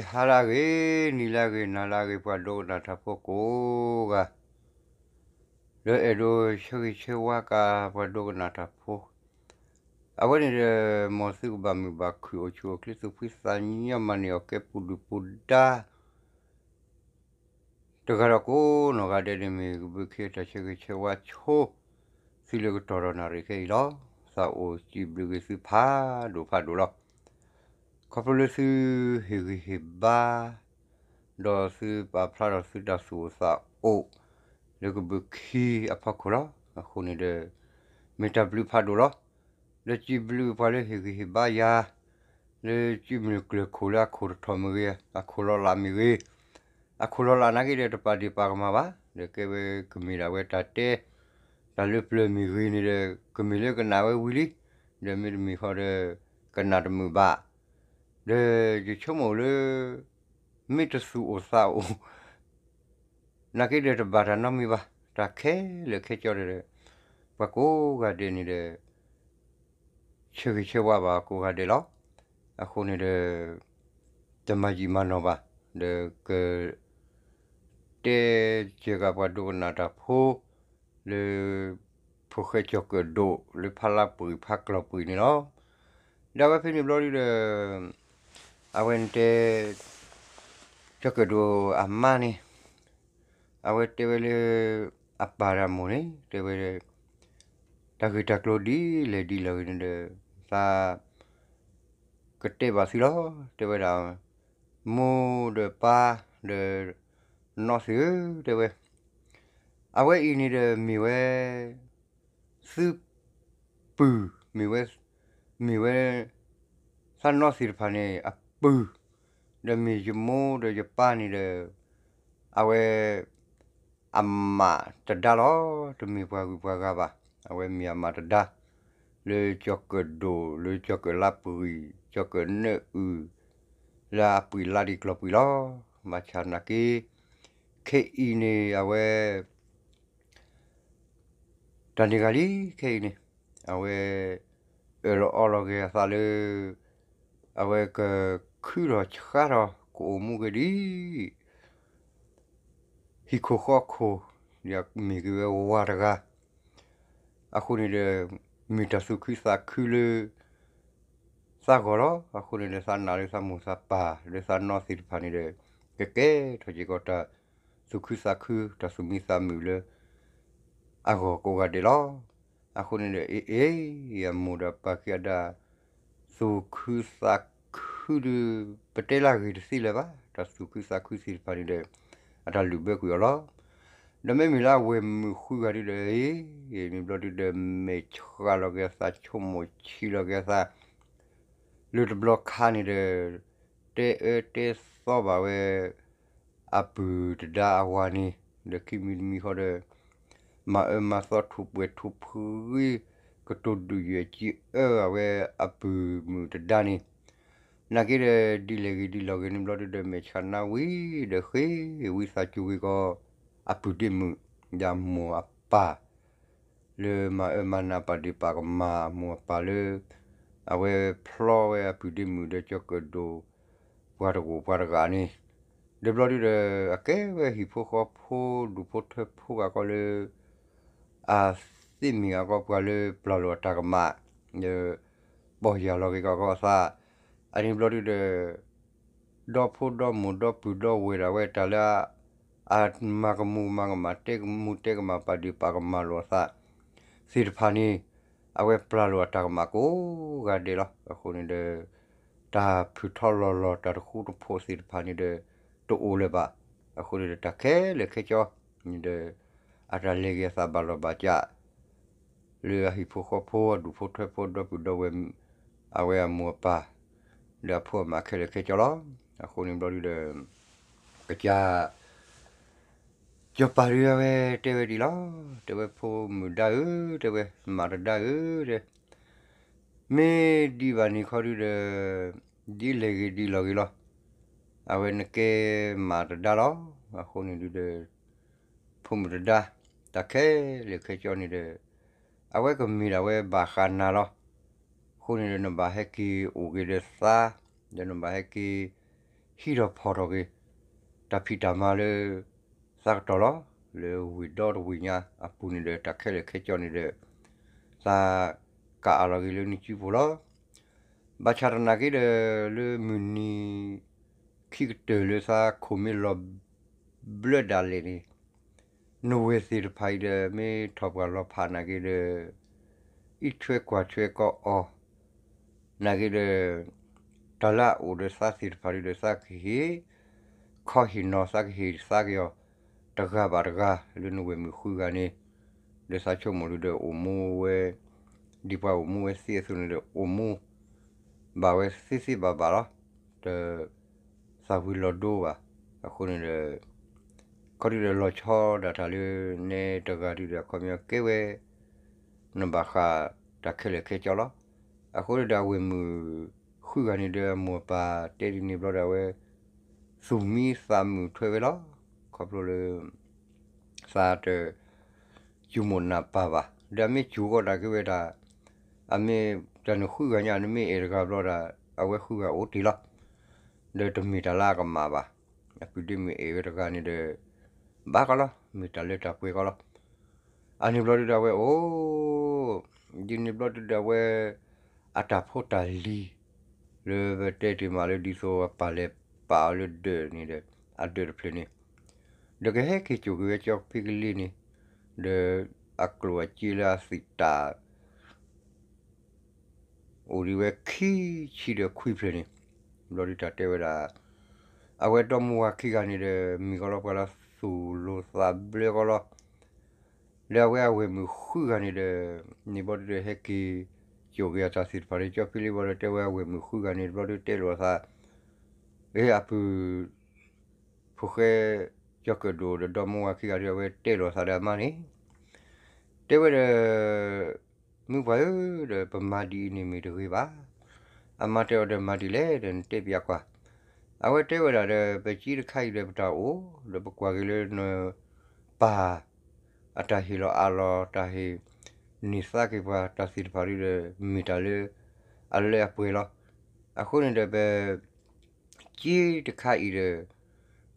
ဟါလၢအဂ့ၤ, နံၤလၢအဂ့ၤ, နၤလၢအဂ့ၤ, ပှၤဒိကနၣ်တၢ်ဖိကိးဂၤ, လၢအဲၣ်ဒိးဆၢဂ့ၤဆၢဝါက့ၤပှၤဒိကနၣ်တၢ်ဖိ, အဝဲန့ၣ်ဒီး မ်သုကဘၣ်မုာ်ဘၣ်ခုၣ် အိၣ်ဆူၣ်အိၣ်ချ့ သူၣ်ဖှံသးညီ မၤန့ၢ်အီၣ်ကဲပူၤဒုၣ်ပူၤဒါ တဂၤဒီးကိးနီၢ်ဂၤဒဲးန့ၣ်မ့ၢ် ကဘုးခ့တၢ်ဆၢဂ့ၤဆၢဝါဆိ သုလၢကတီၢ်ဒီးနၣ်ရံၣ်ခဲအံၤလီၤ. သးအိၣ်စံးဘျုးက့ၤသုဖးဒိၣ်ဖးဒိၣ်လီၤ. ခီဖျိလၢသုဟ့ၣ်ဂံၢ်ဟ့ၣ်ဘါ ဒီးသုပာ်ဖျါထီၣ်သုတၢ်သူၣ်အိၣ်သးအိၣ် လၢကဘုးခ့အဖီခိၣ်လီၤ. အဃိန့ၣ်ဒီး မ့ၢ်တၢ်ဘျုးဖးဒိၣ်လီၤ. လၢစံးဘျုးပှၤလၢဟ့ၣ်ဂံၢ်ဟ့ၣ်ဘါယၤ လၢစုမုၢ်ကျၢၢ်ခိၣ်လၢအခိၣ်တထီၣ်မ့ၢ်ဂ့ၤ, အခိၣ်လီၤလးမ့ၢ်ဂ့ၤ, အခိၣ်လီၤလးနာ်က့ဒီး တပာ်ဒ့ၣ်ပာ်ကမၣ်ဘၣ်, ဒီးကဲဝဲကမ့ၢ်ဒၣ်ဝဲတၢ်တဲ တၢ်လၢပျၢၤမ့ၢ်ဂ့ၤန့ၣ်ဒီး ကမ့ၢ်လၢကနၣ်ဝဲဝံၤလံ, ဒီးမ့တမ့ၢ်ဃီဒီး ကနၣ်တမုာ်ဘၣ်, ဒီးယဆိကမိၣ်လၢ မ့ၢ်တသူၣ်အိၣ်သးအိၣ် နာ်က့ဒီးတဘၣ်တၢ်နီတမံၤဘၣ်, တၢ်ခဲလၢာ်ခဲဆ့ဒီး ပှၤကိးဂၤဒဲးန့ၣ်ဒီး ဆၢဂ့ၤဆၢဝါဘၣ်ကိးဂၤဒဲးလီၤ. အဃိန့ၣ်ဒီး တမၤယံာ်မၤနီၢ်ဘၣ်, ဒီးက တဲစၢၤက့ၤပှၤဒိကနၣ်တၢ်ဖိ လၢ ဖိၣ်ဃဲကၠီၤကၢၣ်ဒိၣ် လၢဖးလါပှံၤဖးကျီၢ်ပှံၤန့ၣ်လီၤ. ဒီးအဝဲဖဲန့ၣ်ဘျီဒုဒီး အဝဲန့ၣ်တဲ ကၠီၤကၢၣ်ဒိၣ်အမါန့ၣ် အဝဲတဲဝဲလၢ အပၢ်ဒီးအမိၢ်န့ၣ် တဲဝဲ တၢ်ဂ့ၢ်တၢ်ကျိၤဒ်လဲၣ်ဒ်လဲၣ်ဂ့ၤန့ၣ်ဒီး သး ကတဲဘၣ်သုလီၤ တဲဝဲဒၣ်, မိၢ်ဒီးပၢ်ဒီး နီၢ်သ့ၣ်ဧၢ တဲဝဲ, အဝဲအံၤန့ၣ်ဒီးမ့ၢ်ဝဲ သုပုၢ်, မ့ၢ်ဝဲ မ့ၢ်ဝဲ သးနီၢ်သ့ၣ်တဖၣ်န့ၣ် အပုၢ်, ဒီးမ့ၢ်ယမိၢ်ဒီးယပၢ်န့ၣ်ဒီး အဝဲ အမးတဒါလီၤ. တမ့ၢ်ပှၤဂုၤပှၤဂၤဘၣ်. အဝဲမ့ၢ်အမးတဒါ လၢကၠီၤကၢၣ်ဒိၣ် လၢကၠီၤကၢၣ်လါပှံၤ ကၠီၤကၢၣ်နၢအုၣ် လၢအပှံၤလါဒံးကျီၢ်ပှံၤလီၤ. ဘၣ်ဆၣ်နာ်က့ ခဲအံၤန့ၣ် အဝဲ တၢ်န့ၣ်ဂၤလံ ခဲအံၤန့ၣ် အဝဲ အၢၣ်လီၤအီလီၤက့ၤအသးလၢ အဝဲကခုထီၣ်ဆှါထီၣ် ကအိၣ်မူက့ၤဒ် ဟံၣ်ခိၣ်ဃီခိၣ် ဒ်မ့ၢ်က့ၤဝဲဝၤတဂၤ အဃိန့ၣ်ဒီး မ့ၢ်တၢ်သူၣ်ခုသးခုလၢ သးဂီၢ်လီၤ. အဃိန့ၣ်ဒီး သးနာ်လၢသးမိၢ်သးပၢ် လၢသးနီၢ်သ့ၣ်တဖၣ်န့ၣ်ဒီး ကကဲထီၣ်က့ၤကီးတၢ်သူၣ်ခုသးခု တၢ်သူၣ်မံသးမုာ်လၢ အဂီၢ်ကိးဂၤဒဲးလီၤ. အဃိန့ၣ်ဒီး အ့ အ့ အမိၢ်ဒီးပၢ်ခံဂၤဒၣ် သူၣ်ခုသးခုဒီး ပတဲလၢအဂ့ၤတသ့လၢၤဘၣ်. တၢ်သူၣ်ခုသးခုသ့ၣ်တဖၣ်န့ၣ်ဒီး အတၢ်လုၢ်ဘၢကွံာ်အီၤလီၤ. ဒီးမ့မ့ၢ်လၢအဝဲၢ်မုၣ်ဃုဂၤဒုဒီး အ့ မ့ၢ်ဘျီဒုဒီး မဲာ်ဆှးလီၤက့ၤအသး ဆိကမိၣ်ဆံးလီၤက့ၤအသး လၢတဘျီခါန့ၣ်ဒီး တဲအၢတဲသီဘၣ်ဝဲ အပုၢ်တဒါအဝၤန့ၣ် ဒီးခံမံၤတမံၤဃီဒီး မၤအၢမၤသီထူၣ်ပှဲၤထူၣ်ဖှံ ကတိၤဒုးယဲၢ်ကံအၢဘၣ်ဝဲအပုၢ်မုၣ်တဒါန့ၣ် နာ်က့ဒီး ဒ်လဲၣ်ဂ့ၤဒ်လဲၣ်ဂ့ၤန့ၣ်ဘျီဒုဒီး မဲာ်ဆှးနါဝံၤဒီးဃ့ဝံသးစူၤက့ၤကီး အပုၢ်ဒ့မုၣ် ဒီးအမိၢ်အပၢ် လၢမၤအၢမၤနးပာ်ဒ့ၣ်ပာ်ကမၣ်အမိၢ်အပၢ်လၢ အဝဲဖျီဝဲအပုၢ်ဒ့မုၣ်ဒီးကၠီၤကၢၣ်ဒိၣ် ပှၤတဂိာ်ပှၤတဂၤန့ၣ် ဒီးဘျီဒုဒီး အကဲဝဲဟံၣ်ဖိဃီဖိ ဒူၣ်ဖိထၢဖိဂၤကီးလၢ အသ့ၣ်မ့ၢ်ဂၤကီးပှၤလၢပျၢ်လိာ်အတၢ်ကမၣ် ဒီး ပီၢ်ယၢ်လီၤက့ၤကီးကီးအသး အန့ၣ်ဘျီဒုဒီး ဒီဖိဒီမိၢ်ဒီပုၢ်ဒီဝဲၢ်ဒၣ်ဝဲတၢ်လၢ အမၤကမူၤမၤကမၣ် တဲကမူၤတဲကမၣ် ပာ်ဒ့ၣ်ပာ်ကမၣ်လိာ်အသး သ့ၣ်တဖၣ်န့ၣ် အဝဲပျၢ်လိာ်အတၢ်ကမၣ်ကိးဂၤဒဲးလီၤ. အဃိန့ၣ်ဒီး တၢ်ဖုၣ်ထီၣ်လီၤလီၤ တၢ်တဃူတဖိးသ့ၣ်တဖၣ်န့ၣ်ဒီး တအိၣ်လၢၤဘၣ်. အဃိန့ၣ်ဒီး တၢ်ခဲလၢာ်ခဲဆ့န့ၣ်ဒီး အတၢ်လဲၤက့ၤအသးဘၣ်လီၢ်ဘၣ်စး လၢအဟံၣ်ဖိဃီဖိ အဒူၣ်ဖိထၢဖိ ဒီပုၢ်ဒီဝဲၢ် အဝဲအမိၢ်အပၢ် ဒီးအဖိအမါခဲလၢာ်ခဲဆ့လီၤ. အဃိန့ၣ်ဘျီဒုဒီး ကစၢ် စီၤပၤဒုအဝဲတဲဝဲဒ်လီၤ. တဲဝဲဖိမုၣ်ဒါဧၢ, တဲဝဲမးတဒါဧၢ, တဲ မ့ၢ်ဒံးဘၣ်န့ၣ်ခီဒုဒီး ဒ်လဲၣ်ဂ့ၤဒ်လဲၣ်ဂ့ၤလီၤ. အဝဲနကဲမးတဒါလီၤ. အဃိန့ၣ်ဒုဒီး ဖိမုၣ်တဒါ တၢ်ခဲလၢာ်ခဲဆ့န့ၣ်ဒီး အဝဲကမ့ၢ်ဒၣ်ဝဲဘၣ်ဃးနၤလီၤ. အဃိန့ၣ်ဒီး နဘၣ်ဟဲက့ၤအိၣ်က့ၤဒီးသး, ဒီးနဘၣ်ဟဲက့ၤ ဟံးထီၣ်ဖီၣ်ထီၣ်က့ၤ တၢ်ဖံးတၢ်မၤလၢ သးကတီၢ်လီၤ. လၢဝ့ၢ်ဒီတဝ့ၢ်ညါအပူၤန့ၣ်ဒီး တၢ်ခဲလၢာ်ခဲဆ့န့ၣ်ဒီး သးကအးလီၤက့ၤလၢနစုပူၤလီၤ. ဘၣ်ဆၣ်သနာ်က့ဒီး လၢမုၢ်နံၤခံကတၢၢ်လၢသးခိၣ်မ့ၢ်လီၤဘျၢဒၣ်လဲာ်န့ၣ် နဝဲၢ်သ့ၣ်တဖၣ်အံၤဒီး မ့ၢ်ထီၣ်ပှၢ်လီၤဖးနာ်က့ဒီး အံးထွဲကွၢ်ထွဲကအီၤ နာ်က့ဒီး တၢ်လၢအအိၣ်ဒီးသးသ့ၣ်တဖၣ်ဒီး သးကဟ့ၣ်ခီဟ့ၣ်နီၤ သးကဟ့ၣ်သးက့ၤအီၤ တဂၤဘၣ်တဂၤ လၢနဝဲၢ်မုၣ်ဃုဂၤန့ၣ် ဒီးသးဆိကမိၣ်ဒုဒီးအိၣ်မူဝဲ ဒ်ပှၤအိၣ်မူဝဲသ့အသိးန့ၣ်ဒီး အိၣ်မူဘၣ်ဝဲသ့သ့ဘၣ်ဘၣ်လီၤ. တ သၣ်ဝံၤလီၤဒိဘၣ်. အဃိန့ၣ်ဒီး ခီဒုဒီးလီၤဆီဒၣ်တၢ်လၢနဲတဂၤဒုဒီး အခီပညီကဲဝဲ နဘၣ်ဃးတၢ်ခဲလၢာ်ခဲဆ့လီၤ. အဃိန့ၣ်ဒီး အဝဲၢ်မုၣ်ဃုဂၤန့ၣ်ဒီး အမိၢ်အပၢ်တဲဒ်န့ၣ်ဘျီဒီး အဝဲ သူၣ်မံသးမုာ်ထွဲဝဲလီၤ. ခီဖျိလၢ သးတ စူၢ်မိၣ်နၢ်ပၢ်ဘၣ်. ဒီးအမ့ၢ်စူၢ်ကီးတၢ်က့ၤဝဲဒၣ် အမ့ၢ်တၢ်နဃုဂၤညါ နမ့ၢ်အဲၣ်တဂၤဘျီဒီး အဝဲဃုဂၤအိၣ်တ့ၢ်လီၤ. ဒီးတမ့ၢ်တၢ်လၢအကမၣ်ဘၣ်. အပုၢ်ဒ့မုၣ်အဲၣ်ဝဲတဂၤန့ၣ်ဒီး ဘၣ်ကီးလီၤ. မ့ၢ်တၢ်လၢတၢ်ပှဲၤကီးလီၤ. အန့ၣ်ဘျီဒုဒီးအဝဲအိၣ် ဒ်န့ၣ်ဘျီဒုဒီးအဝဲ အတၢ်ဖိတၢ်လံၤ လၢပတဲတ့ၢ်မးလၢဒ်သိးအပၢ်လဲၤပာ်အီၤလၢဒၢးန့ၣ်ဒီး အဒၢးတဖျၢၣ်န့ၣ် ဒီးကဟဲက့ၤစိာ်က့ၤဝဲကၠီဖံကလံၤန့ၣ် ဒီးအကျိၣ်အစ့လၢအသံၣ်တၢ် အိၣ်ဒံးဝဲခံဆံဒီးခွံဖျၢၣ်န့ၣ် ဘျီဒုတၢ်တဲဝဲဒၣ် အဝဲဒီမါဝၤခံဂၤန့ၣ်ဒီး မ့ၢ်ကီးလီၤပှၤလၢသူၣ်လိၤသးဘျၢကီးလီၤ. ဒီးအဝဲအဝဲၢ်မုၣ်ဃုဂၤန့ၣ်ဒီး န့ၣ်ဘျီဒုဒီးဟဲက့ၤစိာ်က့ၤအတၢ်သ့ၣ်တဖၣ်ဒီး ကၠီဖံလံၤဘျီဒီးတဲဝဲအဝဲၢ်မုၣ်ဃုဂၤန့ၣ် ဘျီဒုတဲလိာ်အသး အ့ အပုၢ် ဖိဃဲ ကၠီကၢၣ်ဒိၣ်ဒီးဒီမါဝၤခံဂၤဒီး အဝဲတဲလိာ်အသးဒီးအမါန့ၣ် တဲဝဲဒီး မုၢ်ပှၢ်ဧၢ ဒီးပမၤဒ်အံၤန့ၣ်မ့ၢ်တဂ့ၤဘၣ်. အမါတဲအီၤဒီးမၤဒ်လဲၣ်ဒီးနတဲပၠးကွၢ်. အဝဲတဲဝဲဒၣ်ဒီး ပစ့တခါအံၤဒီးပတၢ်အိၣ် ဒီးပကွၢ်က့ၤလၢနပၢ် အတၢ်ဟ့ၣ်လီၤအးလီၤ တၢ်ဟ့ၣ်န့ၢ်သးက့ၤပှၤတၢ်သ့ၣ်တဖၣ်ဒီး မ့ၢ်တၢ်လၢအလၢအပှဲၤလီၤ. အဃိန့ၣ်ဒီး ပ စ့တခါအံၤဒီး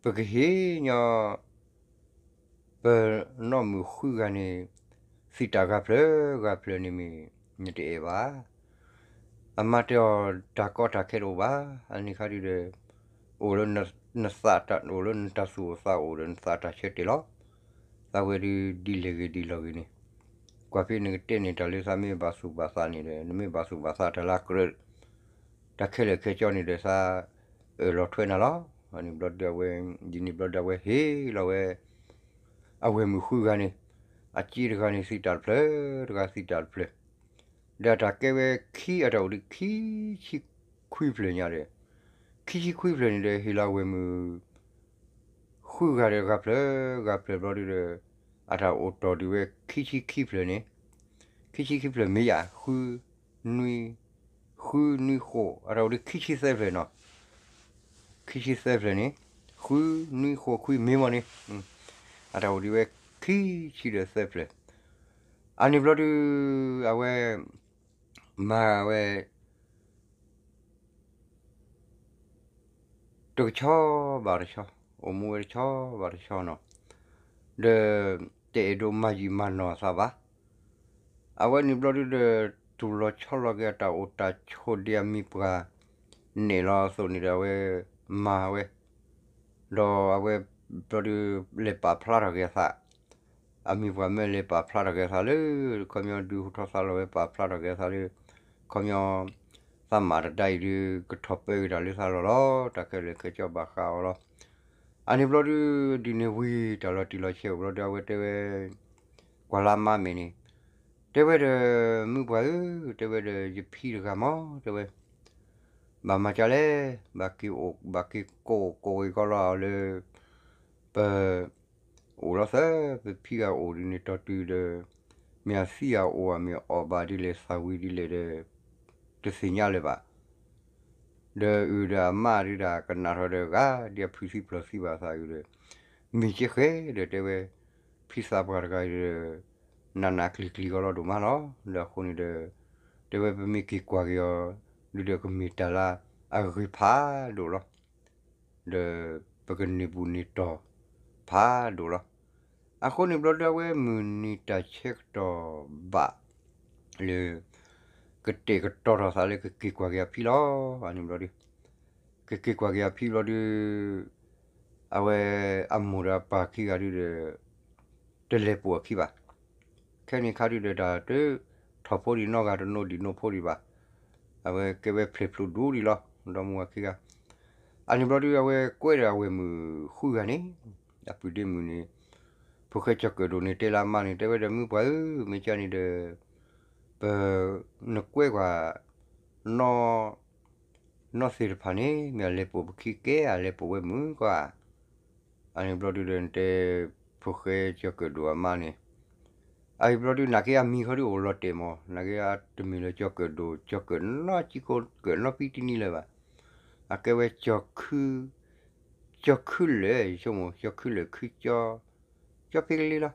ပကဟ့ၣ်ညီ ပနီၢ်မုၣ်ဃုဂၤန့ၣ် သံးတၢ်ဂၤဖျၢၣ်ဂၤဖျၢၣ်န့ၣ်မ့ၢ် နတအဲၣ်ဘၣ်. အမါတဲအီၤ တၢ်ကီတၢ်ခဲတအိၣ်ဘၣ်. အန့ၣ်ခါဒုဒီး အိၣ်လၢနသးတၢ် အိၣ်လၢနတၢ်သူၣ်အိၣ်သးအိၣ်ဒီး နသးတၢ်ဆၢတဲာ်လီၤ. သးဝဲဒုဒ်လဲၣ်ဂ့ၤဒ်လဲၣ်ဂ့ၤန့ၣ် ကွၢ်ဖဲနကတဲန့ၢ်တၢ်လၢသးမ့ၢ်ဘၣ်သူၣ်ဘၣ်သးန့ၣ်ဒီး နမ့ၢ်ဘၣ်သူၣ်ဘၣ်သးတၢ်လၢအကြၢး တၢ်ခဲလၢာ်ခဲဆ့န့ၣ်ဒီး သးအၢၣ်လီၤထွဲနၤလီၤ. အန့ၣ်ဘျီဒုအဝဲ ဒ်န့ၣ်ဘျီဒုအဝဲဟ့ၣ်လီၤဝဲ အဝဲၢ်မုၣ်ဃုဂၤန့ၣ် အစ့တဂၤန့ၣ် သံးတၢ်တဖျၢၣ် တဂၤသံးတၢ်တဖျၢၣ် ဒီးတၢ်ကဲဝဲခံ အတၢ်အိၣ်ဒံးခံဆံခွံဖျၢၣ်ညါဒီး ခံဆံခွံဖျၢၣ်န့ၣ်ဒီး ဟ့ၣ်လီၤအဝဲၢ်မုၣ် ဃုဂၤဒီးဂၤဖျၢၣ်ဂၤဖျၢၣ်ဘျီဒုဒီး အတၢ်အိၣ်တီၢ်ဒံးဝဲခံဆံခံဖျၢၣ်န့ၣ် ခံဆံခံဖျၢၣ်မ့ၢ်ယၤ ဃု နွံ ဃုနွံဃိး အတၢ်အိၣ်ဒံးခံဆံသၢဖျၢၣ်နီၤ ခံဆံသၢဖျၢၣ်န့ၣ် ဃုနွံဃိးခွံမ့ၢ်မ့ၢ်န့ၣ် အတၢ်အိၣ်ဒံးဝဲခံဆံဒီးသၢဖျၢၣ် အန့ၣ်ဘျီဒု အဝဲ မၤဝဲ တကဆီဘၣ်တဆီ အိၣ်မူဝဲတဆီဘၣ်တဆီနီၤ ဒီး တအဲၣ်ဒိးမၤယံာ်မၤနီၢ်အသးဘၣ်. အဝဲန့ၣ်ဘျီဒုဒီး တူၢ်လီၤဆီလီၤက့ၤအတၢ်အိၣ်တၢ်ဆိးဒ်အမံၤပှၢ် နဲၣ်လီၤအသိးန့ၣ်ဒီး အဝဲမၤဝဲ ဒီးအဝဲဘျီဒု လဲၤပာ်ဖျါထီၣ်က့ၤအသး အမံၤပှၢ်မ့ၢ်လဲၤပာ်ဖျါထီၣ်က့ၤအသးလၢ ခီပညီဒုးဟူထီၣ်သါလီၤဝဲပာ်ဖျါထီၣ်က့ၤအသးလၢ ခီပညီ သးမၤတဒါအံၤဒုး ကထီၣ်ပၢက့ၤတၢ်လၢသးလီၤလီၤ တၢ်ခဲလၢာ်ခဲဆ့ဘၣ်ဃးအီၤလီၤ. အန့ၣ်ဘျီဒု ဒ်န့ၣ်ဝံၤတၢ်လီၤတံၢ်လီၤဆဲးအိၣ်ဘျီဒု အဝဲတဲဝဲ ကွၢ်လၢမါမ့ၢ်န့ၣ် တဲဝဲဒီး မုၢ်ပှၢ်ဧၢ တဲဝဲဒီး ယဖံတဂၤမး တဲဝဲ ဘၣ်မၤကလဲၣ် ဘၣ်က့ၤအိၣ် ဘၣ်က့ၤကိးအိၣ်ကိးဂ့ၤကီလီၤလၢ ပ အိၣ်လီၤသၢ ပဖံဂၤအိၣ်ဒ်န့ၣ်တီၢ်တုၤဒီး မ့ၢ်အသံအအိၣ် မ့ၢ်အအီၣ်ဘၣ်ဒ်လဲၣ်သးဝံၤဒ်လဲၣ်ဒီး တသ့ၣ်ညါလၢၤဘၣ်. ဒီးအုၣ်ဒီးအမါဒုးဒၣ်ကနၣ်ထီၣ်ဒီး ဂၤဒ်အဖုးသံပျီၢ်သံဘၣ်သးအုၣ်ဒီး မ့ၢ်ကဲဃဲဒီးတဲဝဲ ဖံသးပှၢ်တဂၤအံၤဒီး နးနးကျံၤကျံၤကီလီၤဒိၣ်မးလီၤ. ဒီးအဃိန့ၣ်ဒီး တဲဝဲပမ့ၢ်က့ၤကွၢ်က့ၤအီၤ ဒုးဒီးကမ့ၢ်တၢ်လၢအဂ့ၤဖးဒိၣ်လီၤ. ဒီးပကန့ၢ်ဘူၣ်န့ၢ်တီၢ်ဖးဒိၣ်လီၤ. အဃိန့ၣ်ဘျီဒုး အဝဲမုၢ်နံၤတၢ်ဆၢကတီၢ်ဘၣ်လၢ ကတဲာ်ကတီၤထီၣ်သးလၢကက့ၤကွၢ်က့ၤအဖံလီၤ. အန့ၣ်ဘျီဒုး ကက့ၤကွၢ်က့ၤအဖံဘျီဒုး အဝဲအမိၢ်ဒီးအပၢ်ခံဂၤဒုးဒီး တလဲၤပိာ်အခံဘၣ်. ခဲန့ၣ်ခါဒုးဒီး တၢ်တထီၣ်ဖိဒံးနီတဂၤ တနိးဒံးနိးဖိဒံးဘၣ်. အဝဲကဲဝဲဖျဲၣ်ဖျိးဒူဒံးလီၤ ဒီမါဝၤခံဂၤ. အန့ၣ်ဘျီဒုး အဝဲကွဲဒီးအဝဲၢ်မုၣ်ဃုဂၤန့ၣ် အပုၢ်ဒ့မုၣ်န့ၣ် ဖိၣ်ဃဲကၠီၤကၢၣ်ဒိၣ်န့ၣ် တဲလၢအမါန့ၣ် တဲဝဲဒီး မုၢ်ပှၢ်ဧၢ, မ့ၢ်ကန့ၣ်ဒီး ပ နကွဲကွၢ် နီၢ် နီၢ်သ့ၣ်တဖၣ်န့ၣ် မ့ၢ်အလဲၤပိာ်ပခံကဲ အလဲၤပိာ်ဝဲမုၣ်ကွၢ်. အန့ၣ်ဘျီဒုးဒီး နတဲ ဖိၣ်ဃဲကၠီၤကၢၣ်ဒိၣ်အမါန့ၣ် အအံၤဘျီဒုး နာ်က့အမံၤဃီဒုးအိၣ်လီၤတဲာ်မး နာ်က့အတမ့ၢ်လၢကၠီၤကၢၣ်ဒိၣ် ကၠီၤကၢၣ်နီၢ်ကံကိးကၢၣ်နီၢ်ပံတနံၤလၢၤဘၣ်. အကဲဝဲ ကၠီၤခုလၢာ် ယဆိကမိၣ် ကၠီၤခုလၢာ်ခုကၠီ ကၠီဖ့ကလ့လီၤ.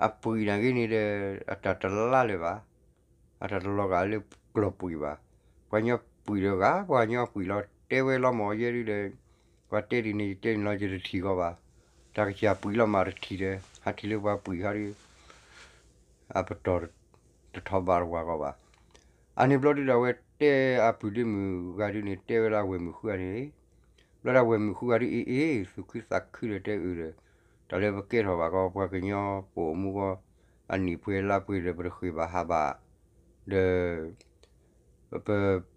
အပှံာ်နာ်က့န့ၣ်ဒီး အတၢ်တလါလၢၤဘၣ်. အတၢ်တလီၤဂာ်လၢကျီၢ်ပှံာ်ဘၣ်. ပှၤညီပှံာ်ဒီးဂၤ ပှၤညီပှံာ်လီၤ တဲဝဲလီၤမး ယဲဒုးဒီး ပှၤတဲဒ်န့ၣ် ယတဲန့ၣ်လီၤ ယတထံၣ်ဂီၤဘၣ်. တၢ်ကစၢ်ပှံာ်လီၤမးတထံၣ်ဒီး ဟးထံၣ်လၢပှၤပှံာ်ခါဒုး အပတီၢ်တထီၣ်ဘၣ်တဝၤဂီၤဘၣ်. အန့ၣ်ဘျီဒုးဒီး အဝဲတဲအပုၢ်ဒ့မုၣ်ဂၤဒုးန့ၣ် တဲဝဲလၢအဝဲၢ်မုၣ်ဃုဂၤန့ၣ် ဘျီဒုးအဝဲၢ်မုၣ်ဃုဂၤဒုး အ့ၣ်အ့ၣ် သူၣ်ခုသးခုဒီးတဲအုးဒီး တၢ်လၢပကဲထီၣ်ဘၣ်ကီ ပှၤကညီပိာ်မူကီ အနံၣ်ပှဲၤလါပှဲၤဒီး ပတဃ့ၢ်ဘၣ်ဟးဘၣ် ဒီး ပ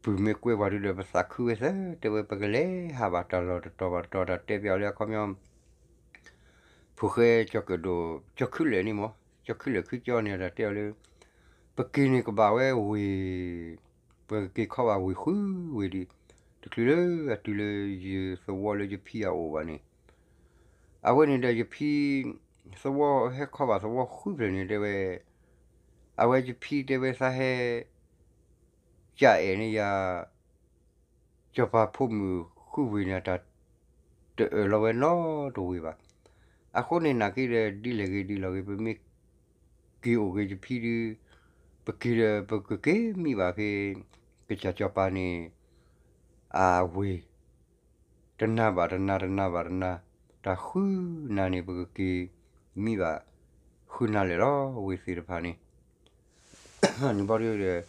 ပုၢ်မ့ၢ်ကွဲပှၤဒုးဒီး ပသးခုဝဲသၢ တဲဝဲ ပကလဲၤဟးဘၣ်တၢ်လီၢ်တတီၤဘၣ်တတီၤ တၢ်တဲပျးအီၤလၢအခီပညီ ဖိၣ်ဃဲကၠီၤကၢၣ်ဒိၣ် ကၠီၤခုလၢာ်န့ၣ်မး ကၠီၤခုလၢာ်ခုကၠီန့ၣ် တၢ်တဲအီၤလၢ ပက့ၤန့ၣ်ကဘၣ်ဝဲဝ့ၢ် ပကက့ၤခီဘၣ်ဝ့ၢ်ဃုဝ့ၢ်ဒံး တချုးလၢအတုၤလၢယသဝီလၢယဖံအအိၣ်ဘၣ်န့ၣ် အဝဲန့ၣ်ဒီးယဖံ သဝီဟဲခီဘၣ်သဝီဃုဖျၢၣ်န့ၣ် တဲဝဲ အဝဲယဖံတဲဝဲသးဟဲ ကအဲၣ်န့ၢ်ယၤ စီၤပၤဖိမုၣ်ဃုဝ့ၢ်န့ၣ် တၢ်တအၢၣ်လီၤဝဲနီတဝ့ၢ်ဘၣ်. အဃိန့ၣ် နာ်က့ဒီး ဒ်လဲၣ်ဂ့ၤဒ်လဲၣ်ဂ့ၤ ပမ့ၢ်က့ၤအိၣ်က့ၤယဖံဒုး ပက့ၤဒီး ပကက့ၤမံဘၣ်ဖဲ ကစၢ်စီၤပၤန့ၣ် အဝ့ၢ် တနၤဘၣ်တနၤ တနၤဘၣ်တနၤ တၢ်ဃုနၤန့ၣ် ပကက့ၤမံဘၣ်ဃုနၤလဲၣ်လီၤ ဝ့ၢ်သ့ၣ်တဖၣ်န့ၣ် န့ၣ်ဘျီဒုးဒီး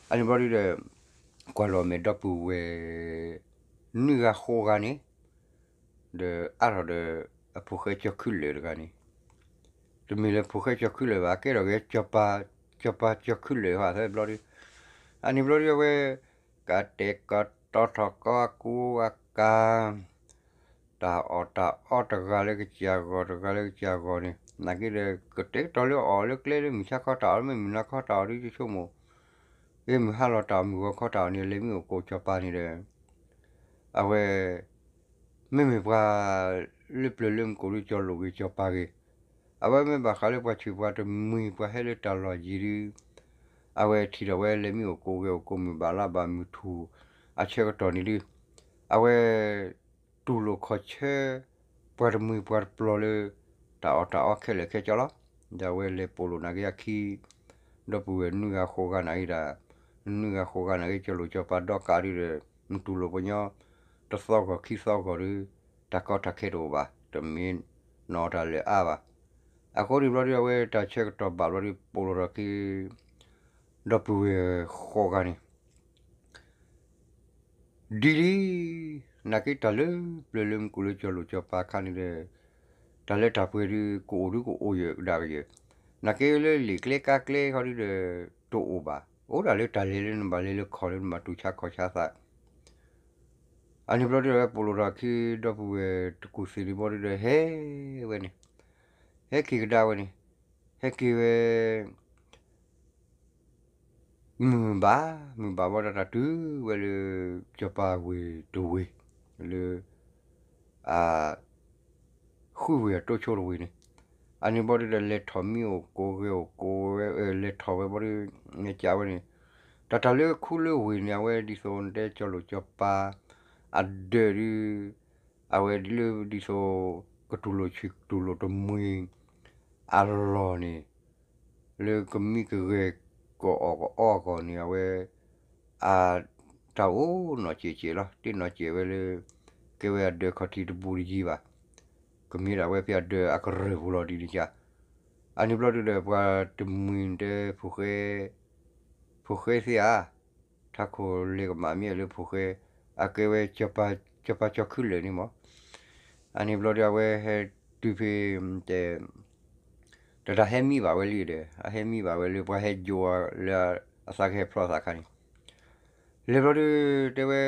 အန့ၣ်ဘျီဒုးဒီး ကွၢ်လီၤမဲာ်ဒီပုၢ်ဝဲၢ် နွံဂၤဃိးဂၤန့ၣ် ဒီးအါထီၣ်ဒီး အဖိၣ်ဃဲကၠီၤခုလၢာ်တဂၤန့ၣ် တမ့ၢ်လၢဖိၣ်ဃဲကၠီၤခုလၢာ်ဘၣ် ကဲထီၣ်က့ၤ စီၤပၤကၠီၤခုလၢာ်ဟီသၢဘျီဒုး အန့ၣ်ဘျီဒုးအဝဲ ကတဲာ်ကတီၤထီၣ်ကီအကူအကၤ တၢ်အီၣ်တၢ်အီတဂၤလၢကစၢ်ဂီၢ် တဂၤလၢကစၢ်ဂီၢ်န့ၣ် နာ်က့ဒီး ကတဲာ်ကတီၤလၢအီၣ်လၢကျဲလၢမုၢ်ဆါခီတၢ်အီၣ် မ့ၢ်မုၢ်နၤခီတၢ်အီၣ်ဒုး ယဆိကမိၣ် မုၢ်ဟါလီၤတၢ်အီၣ် မုၢ်ဂီၤခီတၢ်အီၣ်န့ၣ် လဲၤမံအိၣ်ကိးစီၤပၤန့ၣ်ဒီး အဝဲ မ့မ့ၢ်ပှၤလၢပျၢၤလၢမူခိၣ်ဒုး ကၠီၤလိာ်ဂ့ၤ ကၠီၤပၤဂ့ၤ, အဝဲမ့ၢ်ဘၣ်ဃးလၢပှၤဆံးပှၤတမှံၤ ပှၤဟဲလၢတၢ်လီၢ်ယံၤဒုး အဝဲထံၣ်ထီၣ်ဝဲလဲၤမံအိၣ်ကိးဂဲၤအိၣ်ကိးမုၢ်ဘၣ်လါဘၣ်မုၢ်ထူၣ်အဆၢကတီၢ်န့ၣ်ဒုး အဝဲ တူၢ်လိာ်ခီၣ်ဆၢ ပှၤတမှံၤပှၤတပျီၤလၢ တၢ်အီၣ်တၢ်အီခဲလၢာ်ခဲဆ့လီၤ. ဒီးအဝဲလဲၤပိာ်လိာ်နာ်က့အခံ ဒီပုၢ်ဝဲၢ်နွံဂၤဃိးဂၤနာ်က့ဒၣ် နွံဂၤဃိးဂၤနာ်က့ ကၠီၤလိာ်ကၠီၤပၤဒီကးဒုးဒီး နတူၢ်လိာ်ပှၤညီ တသီဂီၤခံသီဂီၤဒုး တၢ်ကီတၢ်ခဲတအိၣ်ဘၣ် တမ့ၢ်နီၢ်တၢ်လၢာ်အါဘၣ်. အဃိန့ၣ်ဘျီဒုး အဝဲတၢ်ဆၢကတီၢ်ဘၣ်ဘျီဒုး ပိာ်လိာ်ထီၣ်က့ၤ ဒီပုၢ်ဝဲၢ်ဃိးဂၤန့ၣ် ဒ်လံ နာ်က့တၢ်လၢပျၢၤလၢမူခိၣ်လၢကၠီၤလိာ်ကၠီၤပၤအခါန့ၣ်ဒီး တၢ်လၢတၢ်ပှဲၤဒုး ကအိၣ်ဒုးကအိၣ်ယၢၢ်ကဒါကယၢၢ်, နာ်က့လၢလံာ်ကျဲကါကျဲခီဒုးဒီး တအိၣ်ဘၣ်, အိၣ်ဒၣ်လၢတၢ်လဲၤလၢနဘၣ်လဲၤလၢခီၣ်လၢနဘၣ်တူၢ်ဆါခီၣ်ဆါသး အန့ၣ်ဘျီဒုး အဝဲပိာ်လိာ်ထီၣ်ခံ ဒီပုၢ်ဝဲၢ်တကူၢ်သ့ၣ်န့ၣ်ဘျီဒုးဒီး ဟဲဝဲန့ၣ်, ဟဲက့ၤကဒါဝဲန့ၣ်, ဟဲက့ၤဝဲ မုၢ်ဘၣ်, မုၢ်ဘၣ်ဘျီဒီးတၢ်တုၤဝဲလၢ စီၤပၤဝ့ၢ်တဝ့ၢ်, လၢ အ ဃုဝ့ၢ်အတိဆိတဝ့ၢ်န့ၣ်, အန့ၣ်ဘျီဒုးဒီး လဲၤထီၣ်မံအိၣ်ကိးဂဲၤအိၣ်ကိးဝဲ, လဲၤထီၣ်ဝဲဘျီဒုး ကးဝဲန့ၣ်, တၢ်တၢ်လၢခူလၢဝ့ၢ်န့ၣ် အဝဲဒ်သိးနတဲကၠီၤလိာ်ကၠီၤပၤ အဒၢးဒုး အဝဲဒ်လၢဒ်သိး ကတူၢ်လိာ်ဆံးကတူၢ်လိာ်တမှံၤ အလီၢ်န့ၣ် လၢကမံကဂဲၤကအီၣ်ကအီအဂီၢ်န့ၣ် အဝဲ အ တၢ်အိၣ်နီၢ်စဲးစဲးလီၤ. တ့ၢ်နီၢ်စဲးဝဲလၢ ကဲဝဲအဒၢးခီၣ်ထံးတဘူးတယံၤဘၣ်, ကမ့ၢ်ဒၣ်ဝဲဖဲအဒၢးအကရၢၢ်ပူၤလီၤဒ်န့ၣ်ဧါ. အန့ၣ်ဘျီဒုဒီး ပှၤတမှံၤတဲ ဖိဃဲ, ဖိဃဲသ့ၣ်ဧါ, ထးခိၣ်လဲၤကမၣ်မ့ၢ်လၢဖိဃဲ, အကဲဝဲ စီၤပၤစီၤခုလၢာ်န့ၣ်မး. အန့ၣ်ဘျီဒုအဝဲဟဲတုၤဖဲ တဲ တတၤဟဲမံဘၣ်ဝဲလံဒီး အဟဲမံဘၣ်ဝဲလၢပှၤဟဲယိၤအီၤလၢအသးကဟဲဖျီသးခါန့ၣ်, လဲၤဘျီဒု တဲဝဲ,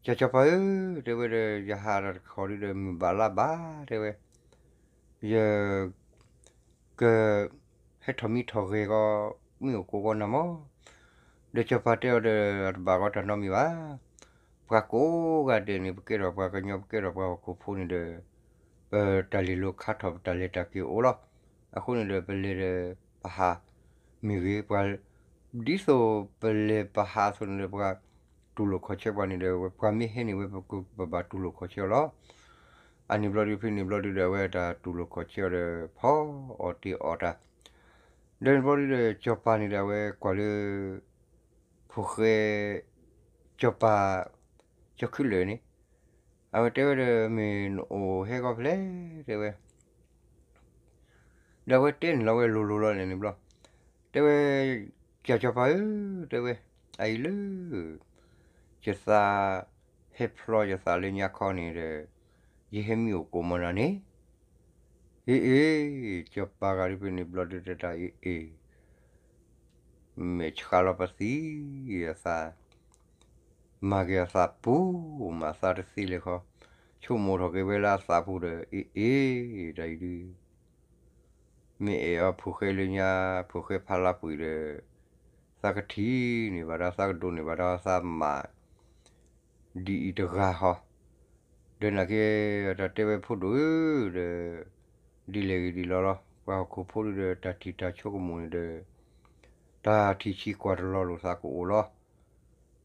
ကၠီၤစီၤပၤဧၢ, တဲဝဲဒီး ယဟးတၢ်တခီဒုဒီး မုၢ်ဘၣ်လါဘၣ် တဲဝဲ, ယ က ဟဲထီၣ်မံထီၣ်ဂဲၤကီး မ့ၢ်အိၣ်ကိးကီးနၤမး. ဒီးစီၤပၤတဲအီၤဒီး အတဘၣ်ကီးတၢ်နီတမံၤဘၣ်. ပှၤကိးဂၤဒဲးန့ၣ် ပကဲထီၣ်ပှၤကညီ ပကဲထီၣ်ပှၤဟီၣ်ခိၣ်ဖိန့ၣ်ဒီး ပတၢ်လဲၤလိၤခါထီၣ် ပတၢ်လဲၤတၢ်က့ၤအိၣ်လီၤ. အဃိန့ၣ်ဒီး ပလဲၤဒီးပဟးမ့ၢ်ဂ့ၤ, ပှၤ ဒ်သိးပလဲၤပဟးအသိးန့ၣ်ဒီး ပှၤတူၢ်လိာ်ခီၣ်ဆၢပှၤန့ၣ်ဒီး ပှၤမ့ၢ်ဟဲန့ၢ်ဝဲ ပကဘၣ်တူၢ်လိာ်ခီၣ်ဆၢအီၤလီၤ. အန့ၣ်ဘျီဒု ဖဲန့ၣ်ဘျီဒုဒီး အဝဲတၢ်တူၢ်လိာ်ခီၣ်ဆၢအီၤဒီး ဖီအီၣ်တ့ၢ်အီၣ်တၢ် ဒီးန့ၣ်ဘျီဒုဒီး စီၤပၤန့ၣ်ဒီး အဝဲကွၢ်လၢ ဖိဃဲ စီၤပၤ စီၤခုလၢာ်န့ၣ်, အဝဲတဲဝဲဒီး မ့ၢ်နအိၣ်ဟဲဂီၤဖဲလဲၣ် တဲဝဲ, ဒီးအဝဲတဲန့ၣ်လီၤဝဲလိၤလိၤလီၤန့ၣ်ဘျီ, တဲဝဲ, ကၠီၤစီၤပၤဧၢ, တဲဝဲ, အအံၤလၢ ယသး ဟဲဖျီယသးလၢညါခီန့ၣ်ဒီး ယဟဲမံအိၣ်ကိးမီၤနၤန့ၣ်, အ့အ့, စီၤပၤဂၤဒုဖဲန့ၣ်ဘျီဒုတဲတၢ်အ့အ့, မဲာ်ဆှးလီၤပသံအသး, မၤက့ၤအသးပူၤ, မၤသးတသ့လၢၤဃီ, ဆိကမိၣ်ထီၣ်က့ၤဝဲလၢအသးပူၤဒီး အ့အ့, တၢ်အံၤဒု မ့ၢ်အဲၣ်အီၤဖိဃဲလၢညါ, ဖိဃဲဖးလါပှ့ၤဒီး သးကထံၣ်န့ၢ်ဘၣ်ဒီး သးကဒိးန့ၢ်ဘၣ်ဒီး သးမၤ ဒ်အံၤတဂၤဃီ, ဒီးနာ်က့ တၢ်တဲဝဲဖိဒိၣ်ဧၢ, ဒီး ဒ်လဲၣ်ဂ့ၤဒ်လဲၣ်လီၤ, ပှၤဟီၣ်ခိၣ်ဖိဒုဒီး တၢ်ထံၣ်တၢ်ဆိကမိၣ်န့ၣ်ဒီး တၢ်ထံၣ်ဆံးကွၢ်တလီၤလိာ်သးကအိၣ်လီၤ.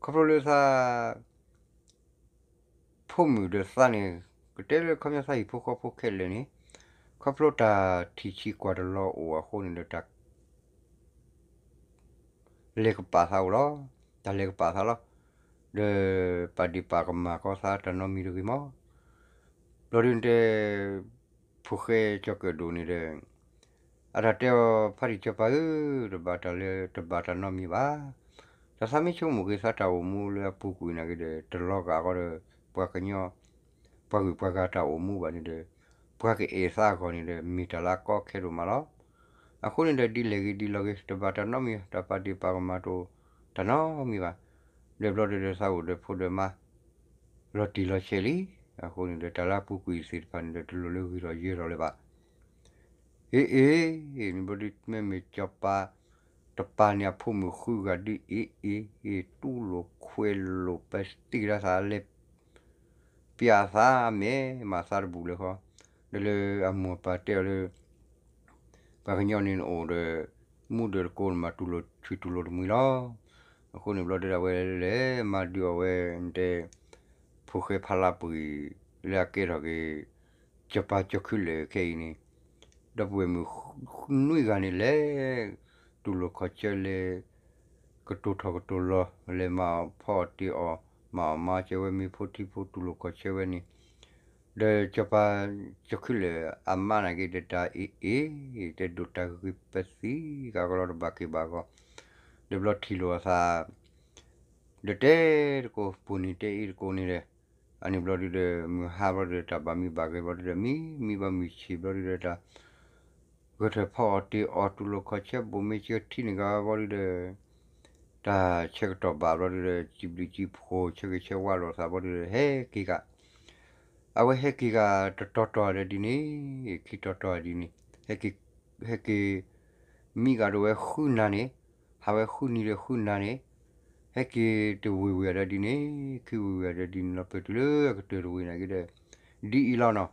ခီဖျိလၢသး ဖိမုၣ်ဒီးသးန့ၣ်, ကတဲလၢခီပညီသးဟံၣ်ဖိဃီဖိခဲလၢာ်န့ၣ်, ခီဖျိတၢ်ထံၣ်ဆံးကွၢ်တလီၤအိၣ်အဃိန့ၣ်ဒီး တၢ် လဲၤကပာ်သးအိၣ်လီၤ, တၢ်လဲၤကပာ်သးလီၤ, ဒီးပာ်ဒ့ၣ်ပာ်ကမၣ်ကီးသးတၢ်နီတမံၤတဂ့ၤမီၢ်. ဘျီဒုတဲ ဖိဃဲကၠီၤကၢၣ်ဒိၣ်န့ၣ်ဒီး အတၢ်တဲအီၤ ဖးတံၢ်စီၤပၤဧၢ, တဘၣ်တၢ်လၢ တဘၣ်တၢ်နီတမံၤဘၣ်. တၢ်သးမ့ၢ်ဆိကမိၣ်က့ၤသးတၢ်အိၣ်မူလၢအပူၤကွံာ်နာ်က့ဒီး တလီၤဂာ်ဃီဒီး ပှၤကညီ ပှၤဂုၤပှၤဂၤတၢ်အိၣ်မူဘၣ်န့ၣ်ဒီး ပှၤကအဲၣ်သးအဂီၢ်န့ၣ်ဒီး မ့ၢ်တၢ်လၢအကီခဲဒိၣ်မးလီၤ. အဃိန့ၣ်ဒီး ဒ်လဲၣ်ဂ့ၤဒ်လဲၣ်ဂ့ၤ တဘၣ်တၢ်နီတမံၤ တၢ်ပာ်ဒ့ၣ်ပာ်ကမၣ်တအိၣ်တၢ်နီတမံၤဘၣ်. ဒီးဘျီဒုဒီးသးအိၣ်ဒီးဖိဒီးမါ လီၤတံၢ်လီၤဆဲးလံ. အဃိန့ၣ်ဒီး တၢ်လၢအပူၤကွံာ်သ့ၣ်တဖၣ်န့ၣ်ဒီး တလိၣ်လၢဂ့ၤထီၣ်ယၢၤထီၣ်လၢၤဘၣ်. အ့အ့, န့ၣ်ဘျီဒု မ့မ့ၢ်စီၤပၤတပၤန့ၣ် အဖိမုၣ်ဃုဂၤဒု အ့အ့, တူၢ်လိာ်ခွဲးလိာ် ပသံကဒါသးလဲၤ ပျးသးမဲာ်မၤသးတဘူးလၢၤဃီ, ဒီးလၢအမိၢ်အပၢ်တဲအီၤလၢ ပှၤကညီန့ၣ်နအိၣ်ဒီး မူဒီးတကိးနမၤတူၢ်လိာ်ဆွံတူၢ်လိာ်တမှံၤလီၤ. အဃိန့ၣ်ဘျီဒုဒီး အဝဲလဲၤမၤဒုးအီၤဝဲတဲ ဖိဃဲဖးလါပှ့ၤ လၢအကဲထီၣ်က့ၤ စီၤပၤစီၤခုလၢာ်ခဲအံၤန့ၣ် ဒီပုၢ်ဝဲၢ်မုၣ်နွံဂၤန့ၣ်လဲၤ တူၢ်လိာ်ခီၣ်ဆၢလဲၤ ကတိၤထီၣ်ကတိၤလီၤ လဲၤမၤအီၣ်ဖီအီၣ်တ့ၢ်အီၣ် မၤအီၣ်မၤစၢၤဝဲ မ့ၢ်ဖိထံဖိတူၢ်လိာ်ခီၣ်ဆၢဝဲန့ၣ်, ဒီးစီၤပၤစီၤခုလၢာ်အမါနာ်က့ဒီးတၢ်အ့အ့, တဲဒိၣ်တၢ်ဂ့ၤပသံကါကလီတဘၣ်က့ၤဘၣ်ဂီၢ်, ဒီးဘျီထံၣ်လိာ်အသး ဒီးတဲတကိး ပူၤနံၤတဲအ့တကိးန့ၣ်ဒီး, အန့ၣ်ဘျီဒုဒီး မုၢ်ဟါဘျီဒုဒီး တၢ်ဘၣ်မံဘၣ်ဂဲၤဘျီဒုဒီး မံမံဘၣ်မုၢ်ဆ့ၣ်ဘျီဒုဒီး တၢ်ဂဲၤထၢၣ်ဖီအီၣ်တ့ၢ်အီၣ် တူၢ်လိာ်ခီၣ်ဆၢ ဘိၣ်မ့ၢ်ဆ့ထံန့ၣ်ဂ့ၤဘျီဒုဒီး တၢ်ဆၢကတီၢ်ဘၣ်ဘျီဒုဒီး စံးဘျုးစံးဖှိၣ် ဆၢဂ့ၤဆၢဝါလိာ်သးဘျီဒုဒီး ဟဲက့ၤဂၤ, အဝဲဟဲက့ၤဂၤ တတီၤတီၤဒီးဒ်န့ၣ်, ခံတီၤတီၤဒီးဒ်န့ၣ်, ဟဲက့ၤ ဟဲက့ၤ မံဂၤဒိးဝဲဃုနၤန့ၣ်, ဟးဝဲဃုနံၤဒီးဃုနၤန့ၣ်, ဟဲက့ၤတဝ့ၢ်ဝ့ၢ်ဒီးဒ်န့ၣ်, ခံဝ့ၢ်ဝ့ၢ်ဒီးဒ်န့ၣ်လီၤ ပတုၤလၢအကတၢၢ်တဝ့ၢ်န့ၣ်က့ဒီး ဒ်အံၤလီၤနီၤ.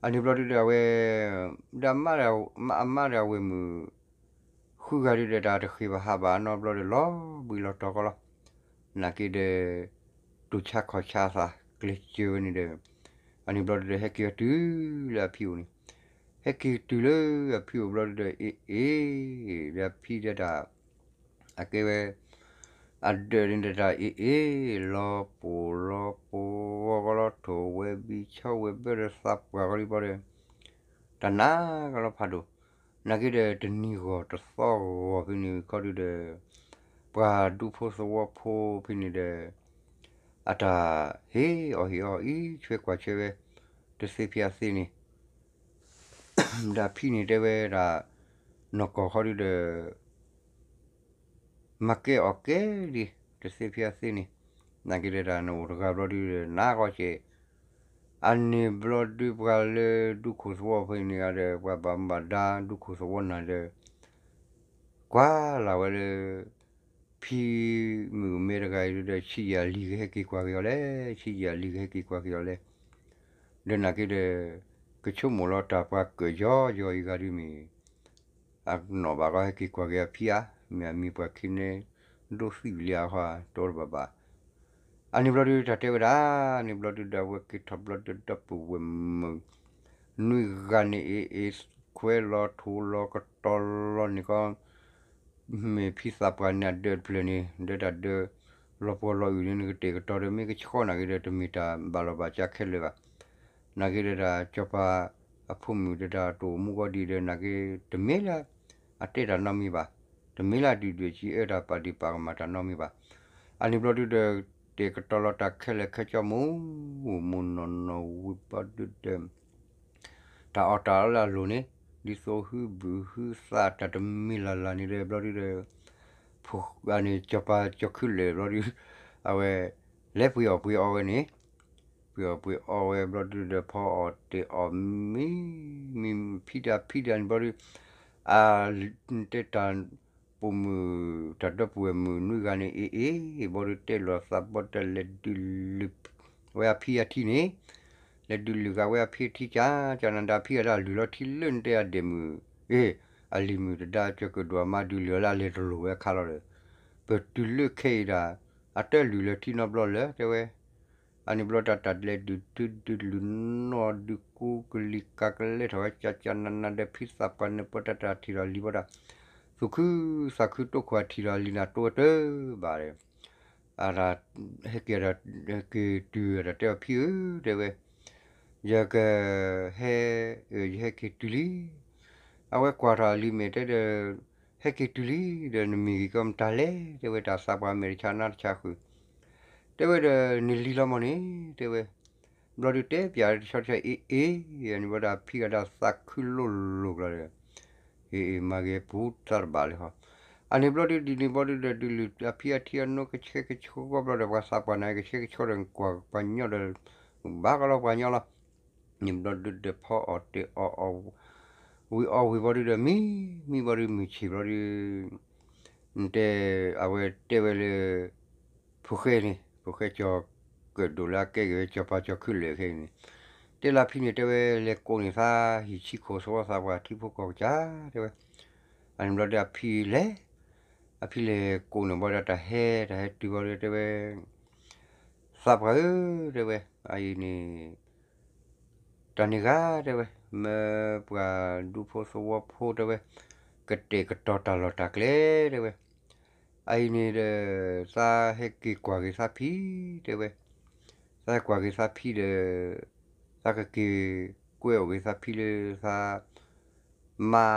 အန့ၣ်ဘျီဒုဒီးအဝဲ ဒီးအမါဒီးအဝဲၢ်မုၣ် ဃုဂၤဒုဒီး တၢ်တဃ့ဘၣ်ဟးဘၣ်အနီတဘျီဒီး လီၤဘှံးလီၤတီၤကီလီၤ. နာ်က့ဒီး တူၢ်ဆါခီၣ်ဆါအသး ကျဲးစၢးဝဲန့ၣ်ဒီး အန့ၣ်ဘျီဒုဒီး ဟဲက့ၤတုၤလၢအဖံအိၣ်န့ၣ်, ဟဲက့ၤတုၤလၢအဖံအိၣ်ဘျီဒုဒီး အ့ၣ်အ့ၣ် ဒီးအဖံဒီးတၢ် အကဲဝဲ အဒၢးန့ၣ်ဒီးတၢ်အ့ၣ်အ့ၣ် လီၤပှီၤလီၤပှီၤ ဘံၣ်ဆီဝဲဘၢၣ်ဒီးသးပှၢ်ဃီလံဘျီဒီး တၢ်နးကလီဖးဒိၣ်, နာ်က့ဒီးတနံၤဂီၢ်တသီဂီၢ်ဖဲန့ၣ်ခီဒုဒီး ပှၤဒူဖိသဝီဖိဖဲန့ၣ်ဒီး အတၢ်ဟ့ၣ်အီၣ်ဟ့ၣ်အီအံၤ ဆွဲကွၢ်ဆွဲဝဲ တသ့ဖဲအသ့န့ၣ် ဒီးဖံန့ၣ်တဲဝဲဒၣ် နီၢ်ကီၢ်ခီဒုဒီး မၤကဲအီၣ်ကဲလံ တသ့ဖဲအသ့န့ၣ်, နာ်က့ဒီးတၢ်နအိၣ်တဂၤဘျီဒုဒီး နးဂီၢ်ကဲး, အန့ၣ်ဘျီဒုပှၤလၢဒူခိၣ်သဝီဖဲန့ၣ်ဒီး ပှၤဘၣ်မူဘၣ်ဒါဒူခိၣ်သဝီနၤဒီး ကွၢ်လၢ်ဝဲလၢ ဖံမုၣ်မဲတဂၤအံၤဒီး ဆံးယံာ်လံကဟဲက့ၤကွၢ်က့ၤအီၤလဲၣ်, ဆံးယံာ်လံကဟဲက့ၤကွၢ်က့ၤအီၤလဲၣ်, ဒီးနာ်က့ဒီး ကဆိကမိၣ်လီၤတၢ်ပှၤကၢၣ်ယီယီအံၤဂၤဒုမ့ၢ် အနီၢ်ဘၣ်ကီဟဲက့ၤကွၢ်က့ၤအဖံဧါ, မ့ၢ်အမံၤပှၤခံန့ၣ် ဒိသံၣ်လံအဃိ တအိၣ်တဘၣ်ဘၣ်. အန့ၣ်ဘျီဒုတၢ်တဲဝဲဒၣ်, န့ၣ်ဘျီဒုဒီးအဝဲက့ၤထီၣ်ဘျီဒုဒီပုၢ်ဝဲၢ်မုၣ် နွံဂၤန့ၣ်အ့ၣ်အ့ၣ် ခွဲးလီၤထိးလီၤကတီၤလီၤန့ၣ်ကီ မ့ၢ်ဖံသးပှၢ်န့ၣ်အဒၢးတဖျၢၣ်န့ၣ် ဒၢးတၢ်ဒၢး လီၤပှီၢ်လီၤအုၣ်န့ၣ် နကတဲာ်ကတီၤဒီးမ့ၢ်ကဆှီနာ်က့ဒီး တမ့ၢ်တၢ်ဘၣ်လီၤဘၣ်စးခဲလၢာ်ဘၣ်. နာ်က့ဒီးတၢ်စီၤပၤအဖိမုၣ်ဒီးတၢ်တအိၣ်မူကီဒံးဒီး နာ်က့တမ့ၢ်လၢ အတဲတၢ်နီတမံၤဘၣ်, တမ့ၢ်လၢအဒုၣ်ဒွဲၣ်စံးအၢတၢ်ပာ်ဒံးပာ်ကမၣ်တၢ်နီတမံၤဘၣ်. အန့ၣ်ဘျီဒုဒီး တဲာ်ကတီၤလီၤတၢ်ခဲလၢာ်ခဲဆ့ မူမူနီၢ်နီၢ်ဝံၤဘျီဒုဒီး တၢ်အီၣ်တၢ်အီလၢအလိၤန့ၣ် ဒ်သိးဟုဘုၣ်ဟုသးတၢ်တမံၤလၢ်လၢ်န့ၣ်ဒီး ဘျီဒုဒီး ဖိၣ်န့ၣ်စီၤပၤစီၤခုလဲၣ်ဘျီဒု အဝဲ လဲၤပှ့ၤအီၣ်ပှ့ၤအီဝဲန့ၣ် ပှ့ၤအီၣ်ပှ့ၤအီဝဲဘျီဒုဒီး ဖီအီၣ်တဲာ်အီၣ်မံ မံဖံဒၣ်ဖံဒၣ်န့ၣ်ဘျီဒု အတဲတၢ် ပိာ်မုၣ်တၢ်ဒီပုၢ်ဝဲၢ်မုၣ်နွံဂၤန့ၣ် အ့ၣ်အ့ၣ် ဘျီဒုတဲလီၤသးဘီတၢ် လဲၤဒုးလုၢ်ဝဲအဖံအထံန့ၣ်, လဲၤဒုးလုၢ်ဃာ်ဝဲအဖံအထံကၢ်ကၢ်နၤဒါ ဖံဂၤဒၣ်လုၢ်လီၤထံလၢနတဲအဒဲးမုၢ်, အ့ၣ် အလံၤမုၣ်တဒါ ကၠီၤကၢၣ်ဒိၣ်အမါဒုးလုၢ်အီၤလၢအလဲၤတလိာ်ဝဲအခါလီၤဒီး ပတုၤလၢခဲအံၤဒၣ် အတလုၢ်လၢထံနီတဘျီလၢၤ တဲဝဲ အန့ၣ်ဘျီတၢ်တၢ်လဲၤဒုးထုဒုးလုၢ်နီၢ်ဒုးကူကလံၤကၤကလဲထီၣ်ဝဲ ကၢ်ကၢ်နၤနၤဒီး ဖံသးပှၢ်န့ၣ် ပတၢ်တၢ်ထံၣ်လီၤလံဘၣ်ဒီး သူၣ်ခုသးခုတိခိၣ်အထံၣ်လီၤလံနၤတိဝဲတၢ်ဘၣ်ဒီး အတၢ်ဟဲက့ၤ ဟဲက့ၤတုၤတၢ်တဲအီၤဖံဧၢ တဲဝဲ ယက ဟဲ ယဟဲက့ၤတုၤလံ အဝဲကွၢ်ထီၣ်လံမ့ၢ်တဲဒီး ဟဲက့ၤတုၤလံဒီး နမ့ၢ်ဂ့ၤကီမတၤလဲၣ် တဲဝဲ တၢ်သးပှၢ်မဲာ်တဆါနါတဆါဃုာ် တဲဝဲဒီး နလံၤလီၤမီၢ်န့ၣ် တဲဝဲ ဘျီဒုတဲပၠးတဆီတဆီ အ့ၣ်အ့ၣ် န့ၣ်ဘျီဒီး ဖံဂၤဒၣ်သးခုလိာ်လိာ်ကျီၤဒီး အ့ၣ်အ့ၣ် မၤဂ့ၤပူၤတၢ်တဘၣ်လၢၤဟီ အန့ၣ်ဘျီဒုဒ်န့ၣ်ဘျီဒုဒီး ဒုးလုၢ်အဖံအထံအနိကဆှဲကဆှီဘျီဒီး ပှၤသးပှၢ်န့ၣ် ကဆှဲကဆှီဒီး ကွၢ်ပှၤညီဒီး ဘၣ်ကီလီၤပှၤညီလီၤ န့ၣ်ဘျီဒုဒီး ဖီအီၣ်တဲာ်အီၣ်အီ ဝံၤအီဝံၤဘျီဒုဒီး မံ မံဘျီဒု မုၢ်ဆ့ၣ်ဘျီဒု တဲ အဝဲတဲဝဲလၢ ဖိၣ်ဃဲန့ၣ် ဖိၣ်ဃဲကၠီၤကၢၣ်ဒိၣ်လၢအကဲက့ၤဝဲ စီၤပၤကၠီၤခုလဲၣ်ခဲအံၤန့ၣ် တဲလၢဖံန့ၣ် တဲဝဲ လဲၤကိးန့ၢ်သး ဟံၣ်ဆံခိၣ်သဝီသးပှၢ်ထံဖိကီၢ်ကစၢ် တဲဝဲ အန့ၣ်ဘျီဒီး အဖံလဲၤ အဖံလဲၤကိးန့ၢ်ဘျီဒီး တၢ်ဟဲ တၢ်ဟဲတုၤဘျီဒီး တဲဝဲ သးပှၢ်ဧၢ တဲဝဲ အအံၤန့ၣ် တၢ်န့ၣ်ဂၤ တဲဝဲ မၢပှၤဒူဖိသဝီဖိ တဲဝဲ ကတဲာ်ကတီၤတၢ်လီၢ်တၢ်ကျဲ တဲဝဲ အအံၤန့ၣ်ဒီး သးဟဲက့ၤကွၢ်က့ၤသးဖံ တဲဝဲ သးဟဲကွၢ်က့ၤသးဖံဒီး သးကက့ၤကွဲအိၣ်က့ၤသးဖံလၢသး မါ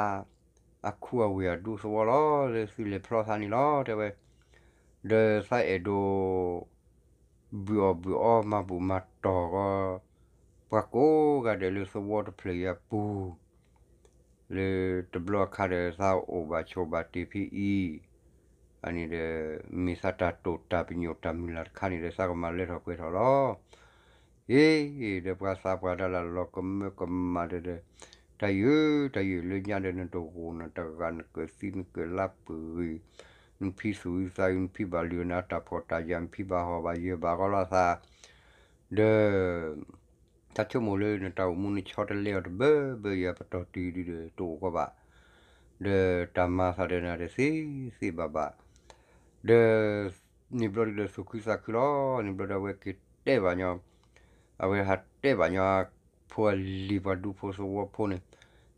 အခူအဝ့ၢ်အဒူသဝီလီၤ လၢသုလဲၤဖျီသးန့ၣ်လီၤ တဲဝဲ ဒီးသးအဲၣ်ဒိး ဘုၣ်အီၣ်ဘုၣ်အီ မၤဘူၣ်မၤတီၢ်ဂီၤ ပှၤကိးဂၤဒဲးလၢသဝီတဖျၢၣ်အံၤအပူၤ လၢတဘျီအခါဒီး သးအိၣ်ဘၣ်ဆိးဘၣ်တ့ၢ်ဖဲအံၤ အန့ၣ်ဒီး မ့ၢ်သးတၢ်တိာ်တၢ်ပညိၣ်တၢ်မုၢ်လၢ်တခါန့ၣ်ဒီး သးကမၤလၢထီၣ်ပှဲၤထီၣ်လီၤ အ့ ဒီးပှၤသးပှၢ်တၢ်လၢလီၤကမၢကမၣ်ဒီး တၢ်ယုၢ် တၢ်ယုၢ် လၢညါဒီး နတဂိၢ်နတဂၤ နကၢၣ်သံနကၢၣ်လါပဂ့ၤ နဖံသူၣ်အုးသးအုး နဖံဘၣ်လုၢ်နၤတၢ်ဖှီၣ်တၢ်ယာ် နဖံဘၣ်ဟီၣ်ဘၣ်ယၢၤဘၣ်ဂီၢ်လီၤသး ဒီး တၢ်ဆိကမိၣ်လၢနတၢ်အိၣ်မူနဆီတလဲအီၤတဘၢဘၢအံၤ ပတီၢ်တုၤဒုဒီး တအိၣ်ကီးဘၣ် ဒီးတၢ်မၤသးဒီးနၤတသ့သ့ဘၣ်ဘၣ် ဒီး န့ၣ်ဘျီဒုဒီးသူၣ်ခုသးခုလီၤ န့ၣ်ဘျီဒီးအဝဲက့ၤတဲဘၣ်ညီ အဝဲဟးတဲဘၣ်ညီ ဖိအလံၤပှၤဒူဖိသဝီဖိန့ၣ်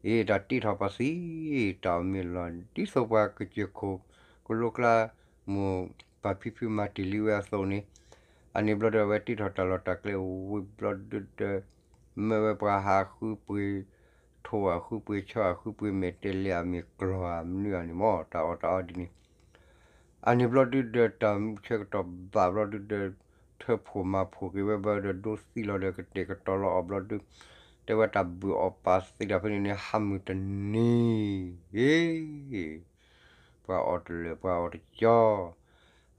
အ့ တၢ်တ့ထီၣ်ပှၤသံ တၢ်အီၣ်မ့ၤလီၤ ဒ်သိးပှၤကစၢၢ်ခိၣ်ကလိကျါ မိၢ်ပၢ်ဖံဖုမၤတ့ၢ်လံဝဲအသိးန့ၣ် အန့ၣ်ဘျီဒီး အဝဲတ့ထီၣ်တၢ်လီၢ်တၢ်ကျဲဝံၤဘျီဒုဒီး မၢဝဲပှၤဟးဃုပှ့ၤထိၣ် အဃုပှ့ၤဆီ အဃုပှ့ၤမဲာ်တဲးလဲး အမ့ၢ်ကျီၢ်အမနုၤအန့ၣ်မ့ၢ် တၢ်အီၣ်တၢ်အီဒ်န့ၣ် အန့ၣ်ဘျီဒုဒီး တၢ်ဆၢကတီၢ်ဘၣ်ဘျီဒုဒီး ထၢဖှိၣ်မၤဖှိၣ်က့ၤဝဲဘျီဒီး ဒိသံလီၤဒီး ကတဲာ်ကတီၤလီၤအီၤဘျီဒု တဲဝဲတၢ်ဘုၣ်အီၣ်ပာ်သ့တၢ်ဖဲန့ၣ်န့ၣ် ဟးမုၢ်တနံၤ ပှၤအီၣ်တလၢာ် ပှၤအီၣ်တကၠီ,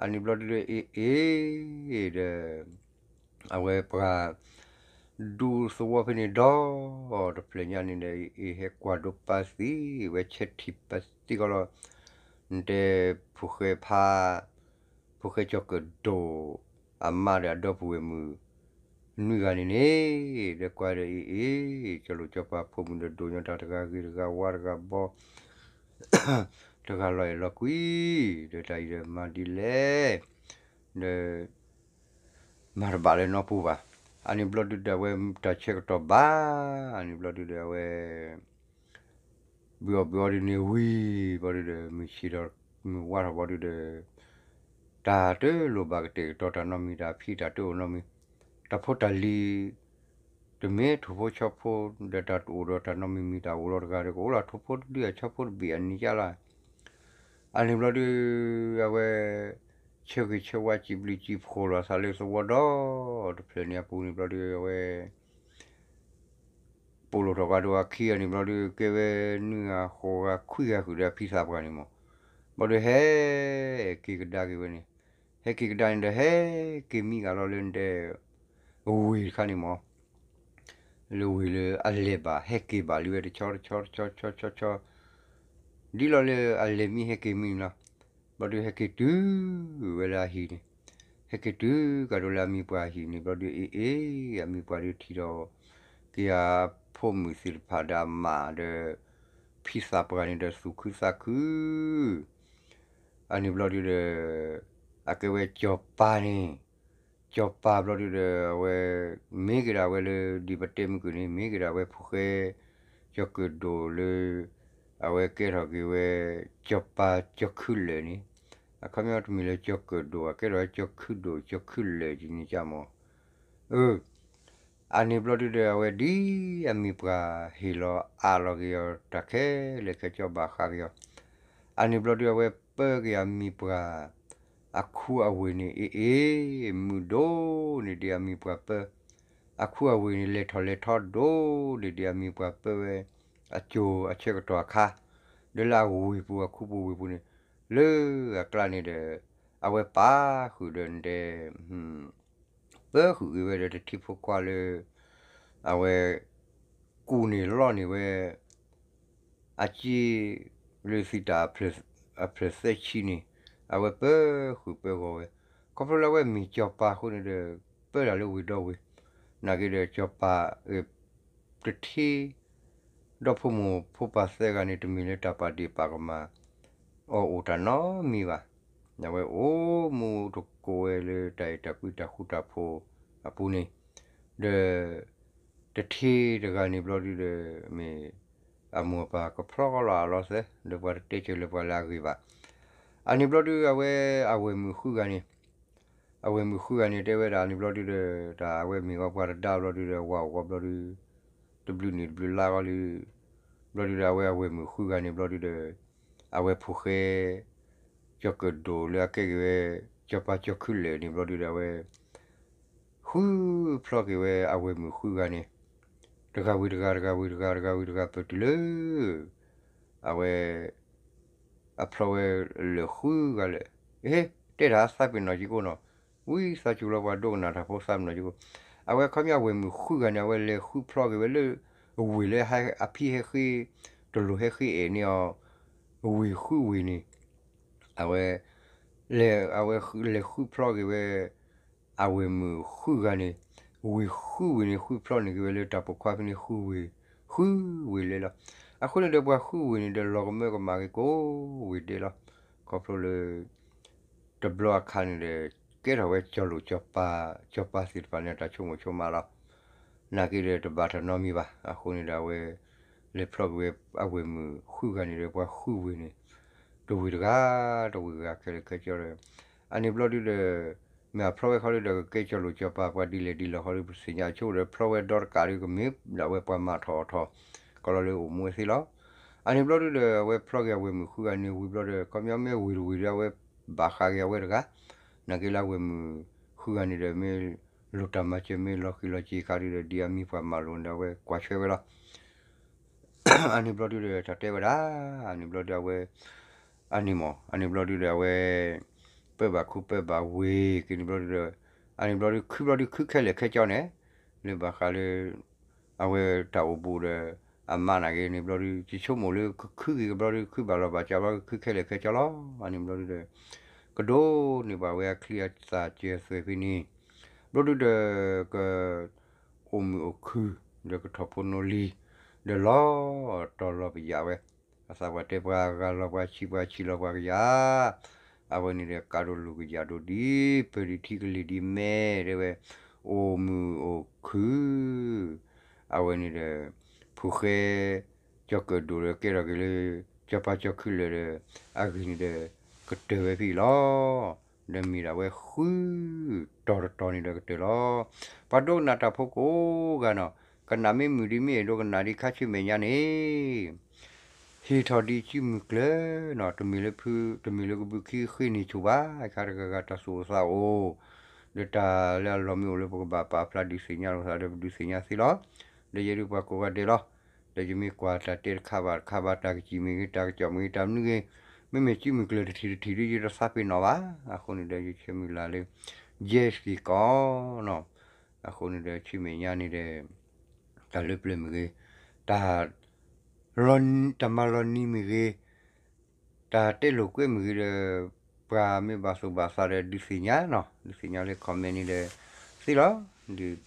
အန့ၣ်ဘျီဒုဒီး အ့ၣ်အ့ၣ်ဒီး အဝဲပှၤ ဒူသဝီဖဲန့ၣ်ဒီး တဖျၢၣ်ညါန့ၣ်ဒီး အ့ၣ်အ့ၣ်ဟဲကွၢ်ဒိးပာ်သံဝဲ ဆဲထံၣ်ပသံကီးလီၤ, နတဲ ဖိၣ်ဃဲဖါ ဖိၣ်ဃဲကၠီၤကၢၣ်ဒိၣ် အမါဒီးအဒီပုၢ်ဝဲၢ်မုၣ် နွံဂၤန့ၣ်န့ၣ် ဒီးကွၢ်ဒီး အ့ၣ်အ့ၣ် ကၠီၤလိာ်ကၠီၤပၤ ဖိမုၣ်ဒီးဒိၣ်ညီတၢ် တဂၤဂ့ၤတဂၤဝါ တဂၤဘီ တဂၤလီၤအဲၣ်လီၤကွံ ဒီးတၢ်အံၤဒီးမၤဒ်လဲၣ် ဒီး မၤတဘၣ်လၢနီၢ်ပူၤဘၣ်. အန့ၣ်ဘျီဒုဒီး အဝဲတၢ်ဆၢကတီၢ်ဘၣ် အန့ၣ်ဘျီဒုဒီး အဝဲ ဘုၣ်အီၣ်ဘုၣ်အီဒ်န့ၣ်ဝံၤဘျီဒုဒီး မုၢ်ဆ့ၣ်ဒီး မုၢ်ဝါထီၣ်ဘျီဒုဒီး တၢ်တလိၣ်ဘၣ်ကတဲာ်ကတီၤတၢ်နီတမံၤ တၢ်ဖံးတၢ်တအိၣ်နီတမံၤ တၢ်ဖိတၢ်လံၤ တမ့ၢ်ထိၣ်ဖိဆီဖိ ဒီးတၢ်တအိၣ်ဒီးတၢ်နီတမံၤမံၤ တၢ်အိၣ်လီၤတဂၤဒီး ကအိၣ်လၢထိၣ်ဖိတဒု အဆီဖိတဘ့ၣ်အနံၤကၢ်လီၤ. အန့ၣ်ဘျီဒု အဝဲ ဆၢဂ့ၤဆၢဝါ စံးဘျုးစံးဖှိၣ်လီၤသးလၢသဝီဒီ တဖျၢၣ်န့ၣ်အပူၤန့ၣ်ဘျီဒု အဝဲ ပိာ်လိာ်ထီၣ်ကဒီးအခံဂၤန့ၣ်ဘျီဒု ကဲဝဲနွံဂၤဃိးဂၤခွံဂၤဃုာ်ဒီးအဖံသးပှၢ်န့ၣ်မး, ဘျီဒုဟဲက့ၤကဒါက့ၤဝဲန့ၣ်, ဟဲက့ၤကဒါန့ၣ်ဒီး ဟဲက့ၤမံဂၤလီၤလၢနတဲ ဝ့ၢ်တခါန့ၣ်မး, လၢဝ့ၢ်လၢအလဲၤဘၣ် ဟဲက့ၤဘၣ်လံဝဲတဆီတဆီတဆီတဆီတဆီ ဒ်လီၤလၢအလဲၤမံဟဲက့ၤမံန့ၣ်လီၤ. ဘျီဒုဟဲက့ၤတုၤဝဲလၢအဟံၣ်န့ၣ်, ဟဲက့ၤတုၤကဒီးလၢအမံၤပှၢ်အဟံၣ်န့ၣ်ဘျီဒု အ့ၣ်အ့ၣ် အမံၤပှၢ်ဒုထံၣ်ဒီး က့ၤအဖိမုၣ်သ့ၣ်တဖၣ်ဒီးအမါဒီး ဖံသးပှၢ်န့ၣ်ဒီးသူၣ်ခုသးခု အန့ၣ်ဘျီဒုဒီး အကဲဝဲကၠီၤပၤန့ၣ်, ကၠီၤပၤဘျီဒုဒီး အဝဲ မ့ၢ်က့ၤဒၣ်ဝဲလၢ ဒ်ပတဲမုၢ်က့ၤန့ၣ် မ့ၢ်က့ၤဒၣ်ဝဲဖိၣ်ဃဲ ကၠီၤကၢၣ်ဒိၣ်လၢ အဝဲကဲထီၣ်က့ၤဝဲ ကၠီၤပၤကၠီၤခုလၢာ်န့ၣ်, အခီပညီတမံၤလၢကၠီၤကၢၣ်ဒိၣ် အကဲထီၣ်ဝဲကၠီၤခုဒိၣ် ကၠီၤခုလၢာ်ကန့ၣ်ကမီၤ အန့ၣ်ဘျီဒုဒီး အဝဲဒ်အမံၤပှၢ်ဟ့ၣ်လီၤအးလီၤက့ၤအီၤ တၢ်ခဲလၢာ်ခဲဆ့ဘၣ်ဃးက့ၤအီၤ, အန့ၣ်ဘျီဒု အဝဲပၢက့ၤအမံၤပှၢ် အခူအဝ့ၢ်န့ၣ် အ့ၣ်အ့ၣ် မုာ်ဒိၣ်န့ၢ်ဒံးအမံၤပှၢ်ပၢ, အခူအဝ့ၢ်န့ၣ် လဲၤထီၣ်လဲၤထီဒိၣ်န့ၢ်ဒံးအမံၤပှၢ်ပၢဝဲ အစိၤအဆၢကတီၢ်အခါ, ဒီးလၢအဝ့ၢ်ပူၤ အခူပူၤဝ့ၢ်ပူၤန့ၣ် လၢအကျါန့ၣ်ဒီး အဝဲပာ်ဃုာ်ဒီးနတဲ ပၢဃုာ်က့ၤဝဲဒီးတထံဖိခွါလၢ အဝဲ ကူၣ်န့ၢ်လီန့ၢ်ဝဲ အစ့လၢသံတၢ် အဖျၢၣ်သၢဆံန့ၣ် အဝဲပၢဃုာ်ပၢဂီၤဝဲ, ခီဖျိလၢအဝဲမ့ၢ်ကၠီၤပၤအဃိန့ၣ်ဒီး ပၢတၢ်လၢဝ့ၢ်ဒီဝ့ၢ်, နာ်က့ဒီးကၠီၤပၤ တထံ ဒီဖိမိၢ်ဖိပၢ်သၢဂၤန့ၣ် တမ့ၢ်လၢတၢ်ပာ်ဒ့ၣ်ပာ်ကမၣ် အီၣ်အိၣ်တၢ်နီတမံၤဘၣ်. အဝဲအိၣ်မူတကိးဝဲလၢတၢ်အဲၣ်တၢ်ကွံတၢ်ဃူတၢ်ဖိးအပူၤန့ၣ်, ဒီး တထံတဂၤန့ၣ်ဘျီဒုဒီး မ့ၢ်အမိၢ်အပၢ်ကဖျီလီၤအလီၤသဲ ဒီးပှၤတတဲစၢၤလၢပှၤလၢအဂ့ၢ်ဘၣ်. အန့ၣ်ဘျီဒုအဝဲအဝဲၢ်မုၣ်ဃုဂၤန့ၣ် အဝဲၢ်မုၣ်ဃုဂၤန့ၣ် တဲဝဲဒၣ်န့ၣ်ဘျီဒုဒီး တၢ်အဝဲမ့ၢ်ဝဲပှၤတဒါဘျီဒုဒီး ဝၤအိၣ်ဝဲဘျီဒု တဘျုးနံၣ်တဘျုးလါဂီၢ်လံ ဘျီဒုဒီး အဝဲအဝဲၢ်မုၣ်ဃုဂၤန့ၣ်ဘျီဒုဒီး အဝဲဖိၣ်ဃဲ ကၠီၤကၢၣ်ဒိၣ်လၢအကဲက့ၤဝဲ ကၠီၤပၤကၠီၤခုလၢာ်န့ၣ်ဘျီဒုဒီး အဝဲ ဃုဖျီက့ၤဝဲအဝဲၢ်မုၣ်ဃုဂၤန့ၣ် တဂၤဝံၤတဂၤ တဂၤဝံၤတဂၤ တဂၤဝံၤတဂၤ ပတုၤလၢ အဝဲ အဖျီဝဲလၢာ်ဃုဂၤလၢာ်, ဟ့ တဲတၢ်သးပ့ၤနီၣ်ကံကိၣ်နီၤ, ဝံသးစူၤလီၤပှၤဒိကနၣ်တၢ်ဖိသးပ့ၤနီၣ်ကံကိၣ်, အဝဲခီပညီအဝဲၢ်မုၣ်ဃုဂၤန့ၣ် အဝဲလဲၤဃုဖျီက့ၤဝဲလၢ ဝ့ၢ်လၢအဖံဟဲဃ့ တလိၣ်ဟဲဃ့အဲၣ်န့ၢ်အီၤ ဝ့ၢ်ဃုဝ့ၢ်န့ၣ် အဝဲ လဲၤ အဝဲလဲၤဃုဖျီက့ၤဝဲ အဝဲၢ်မုၣ်ဃုဂၤန့ၣ် ဝ့ၢ်ဃုဝ့ၢ်န့ၣ် ဃုဖျီန့ၢ်က့ၤဝဲလၢတၢ်ပိာ်ခွါဖဲန့ၣ် ဃုဝ့ၢ် ဃုဝ့ၢ်လဲၤလီၤ. အဃိန့ၣ်ဒီးပှၤဃုဝ့ၢ်န့ၣ်ဒီး လီၤကမၢကမၣ်က့ၤကိးဝ့ၢ်ဒဲးလီၤ. ခီဖျိလၢ တဘျီအခါန့ၣ်ဒီး ကဲထီၣ်ဝဲကၠီၤလိာ်ကၠီၤပၤ ကၠီၤပၤသ့ၣ်တဖၣ်န့ၣ် တၢ်ဆိကမိၣ်ဆိကမးလီၤ. နာ်က့ဒီးတဘၣ်တၢ်နီတမံၤဘၣ်. အဃိန့ၣ်ဒီးအဝဲ လဲၤဖျီက့ၤဝဲအဝဲၢ်မုၣ်ဃုဂၤန့ၣ်ဒီး ပှၤဃုဝ့ၢ်န့ၣ် တဝ့ၢ်တဂၤ တဝ့ၢ်တဂၤခဲလၢာ်ခဲဆ့ဒီး အန့ၣ်ဘျီဒုဒီး မ့ၢ်အဖျီဝဲခီဒုဒီး ကကဲကၠီၤလိာ်ကၠီၤပၤပှၤဒ်လဲၣ်ဒ်လဲၣ်ခီဒု ပသ့ၣ်ညါဆိဒီး ဖျီဝဲဒီတကးဒု ကမ့ၢ်ဒၣ်ဝဲပှၤမၤထီၣ်အီၣ်ထီၣ် ကလီလၢအိၣ်မူဝဲသ့လီၤ. အန့ၣ်ဘျီဒုဒီး အဝဲဖျီက့ၤအဝဲၢ်မုၣ်ဃုဂၤန့ၣ် ဝံၤဘျီဒီး ခီပညီမ့ၢ်ဝ့ၢ်တဝ့ၢ်ဒီး အဝဲဘၣ်ဃးက့ၤအဝဲတဂၤ, နာ်က့လၢအဝဲၢ်မုၣ်ဃုဂၤန့ၣ်ဒီး မ့ၢ်လိၣ်တၢ်မၤစၢၤ မ့ၢ်လီၤဃံးလီၤစ့ၤခါဒုဒီး ဒ်အမံၤပှၤမၤလိာ်န့ၣ်ဒီး အဝဲကွၢ်ဆွဲဝဲလီၤ. အန့ၣ်ဘျီဒုဒီး တၢ်တဲဝဲဒၣ် အန့ၣ်ဘျီဒုအဝဲ အန့ၣ်မး အန့ၣ်ဘျီဒုဒီးအဝဲ ပၢဘၣ်ခူပၢဘၣ်ဝ့ၢ်က့ၤန့ၣ်ဘျီဒုဒီး အန့ၣ်ဘျီဒု ခုဘျီဒု ခုခဲလၢာ်ခဲကၠီန့ၣ် လၢဘၣ်ဃးလၢ အဝဲတၢ်အိၣ်ဘူးဒီး အမါနာ်က့န့ၣ်ဘျီဒု ယဆိကမိၣ်လၢကခုက့ၤကဘျီဒု ခုဘၣ်လီၤဘၣ်စးဘျီ ကခုခဲလၢာ်ခဲကၠီလီၤ. အန့ၣ်ဘျီဒုဒီး ကဒိးန့ၢ်ဘၣ်ဝဲအချံအသၣ်စၢၤသွဲၣ်ဖဲန့ၣ် ဘျီဒုဒီး က အိၣ်မုာ်အိၣ်ခုၣ် ဒီးကထီၣ်ဖိနီၢ်လံၤ ဒီးလီၤတီၤလီၤပယၣ်ဝဲ အသးပှၢ်တဲပှၤဂၤလီၤပှၤဆံး ပှၤဆံးလီၤပှၤကယၤ အဝဲန့ၣ်ဒီး ကးဒိၣ်လူၤကယၤဒိၣ်ဒ် ပၢၢ်ဒံးထံကလံၤဒ်မဲ တဲဝဲ အိၣ်မုာ်အိၣ်ခုၣ် အဝဲန့ၣ်ဒီး ဖိၣ်ဃဲ ကၠီၤကၢၣ်ဒိၣ်ဒီးကဲထီၣ်က့ၤလၢ ကၠီၤပၤကၠီၤခုၣ်လၢာ်ဒီး အဂ့ၢ်န့ၣ်ဒီး ကတၢၢ်ဝဲဖဲအံၤလီၤ. ဒီးမ့ၢ်ဒၣ်ဝဲဃု တီၤတတီၤန့ၣ်ဒီးကတၢၢ်လီၤ. ပှၤဒိကနၣ်တၢ်ဖိကိးဂၤနီၤ ကနၣ်မ့ၢ်မုာ်ဒံးမ့ၢ်အဲၣ်ဒိးကနၣ်ဒံးခါဆူမဲာ်ညါန့ၣ် ဟ့ၣ်ထီၣ်ဒံးစုမုၢ်ကျၢၤနီၤ တမ့ၢ်လၢဖု တမ့ၢ်လၢကဘုးခံဃ့န့ၢ်ဆိၣ်ဘၣ် ခါတဂၤဂၤတၢ်သူၣ်အိၣ်သးအိၣ် ဒီးတၢ်လၢအလီၢ်မ့ၢ်အိၣ်လၢပကဘၣ်ပာ်ဖျါဒုးသ့ၣ်ညါလိာ်သးဒီးပဒုးသ့ၣ်ညါသ့လီၤ. ဒီးယဲဒုးပှၤကိးဂၤဒဲးလီၤ. ဒီးယမ့ၢ်ကွၢ်တၢ်တဲတခါဘၣ်တခါဘၣ် တၢ်ကစံၣ်မ့ၢ်ဂ့ၤ တၢ်ကစီၣ်မ့ၢ်ဂ့ၤ တၢ်မနုၤဂ့ၤ မ့မ့ၢ်စုမုၢ်ကျၢၤတထံၣ်တထံၣ်ဒုး ယတသးပ့ၤနီၣ်ဘၣ်. အဃိန့ၣ်ဒီးယဆၢမုၢ်လၢ်လၢ ယဲစ့ၢ်ကီးနီၤ အဃိန့ၣ်ဒီးဆူမဲာ်ညါန့ၣ်ဒီး တၢ်လၢပျၢၤမ့ၢ်ဂ့ၤ တၢ် တၢ်မၤလီၤနံၤမ့ၢ်ဂ့ၤ တၢ်တဲလိာ်ကွဲမ့ၢ်ဂ့ၤဒီး ပှၤမ့ၢ်ဘၣ်သူၣ်ဘၣ်သးဒီးဒုးသ့ၣ်ညါနီၤ ဒုးသ့ၣ်ညါလၢ comment န့ၣ်ဒီး သ့လီၤ. ဒုး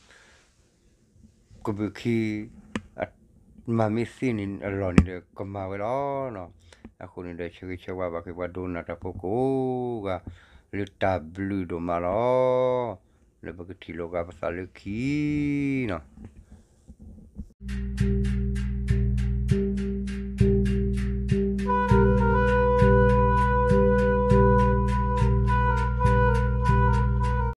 ကဘုးခံ မၤမ့ၢ်သ့န့ၣ်အလီၢ်န့ၣ်ဒီး ကမၤဝဲလီၤ. အဃိန့ၣ်ဒီး ဆၢဂ့ၤဆၢဝါဘၣ်က့ၤပှၤဒိကနၣ်တၢ်ဖိကိးဂၤ လၢတၢ်ဘျုးဒိၣ်မးလီၤ. လၢပကထံၣ်လိာ်က့ၤပသးလၢခံနီၤ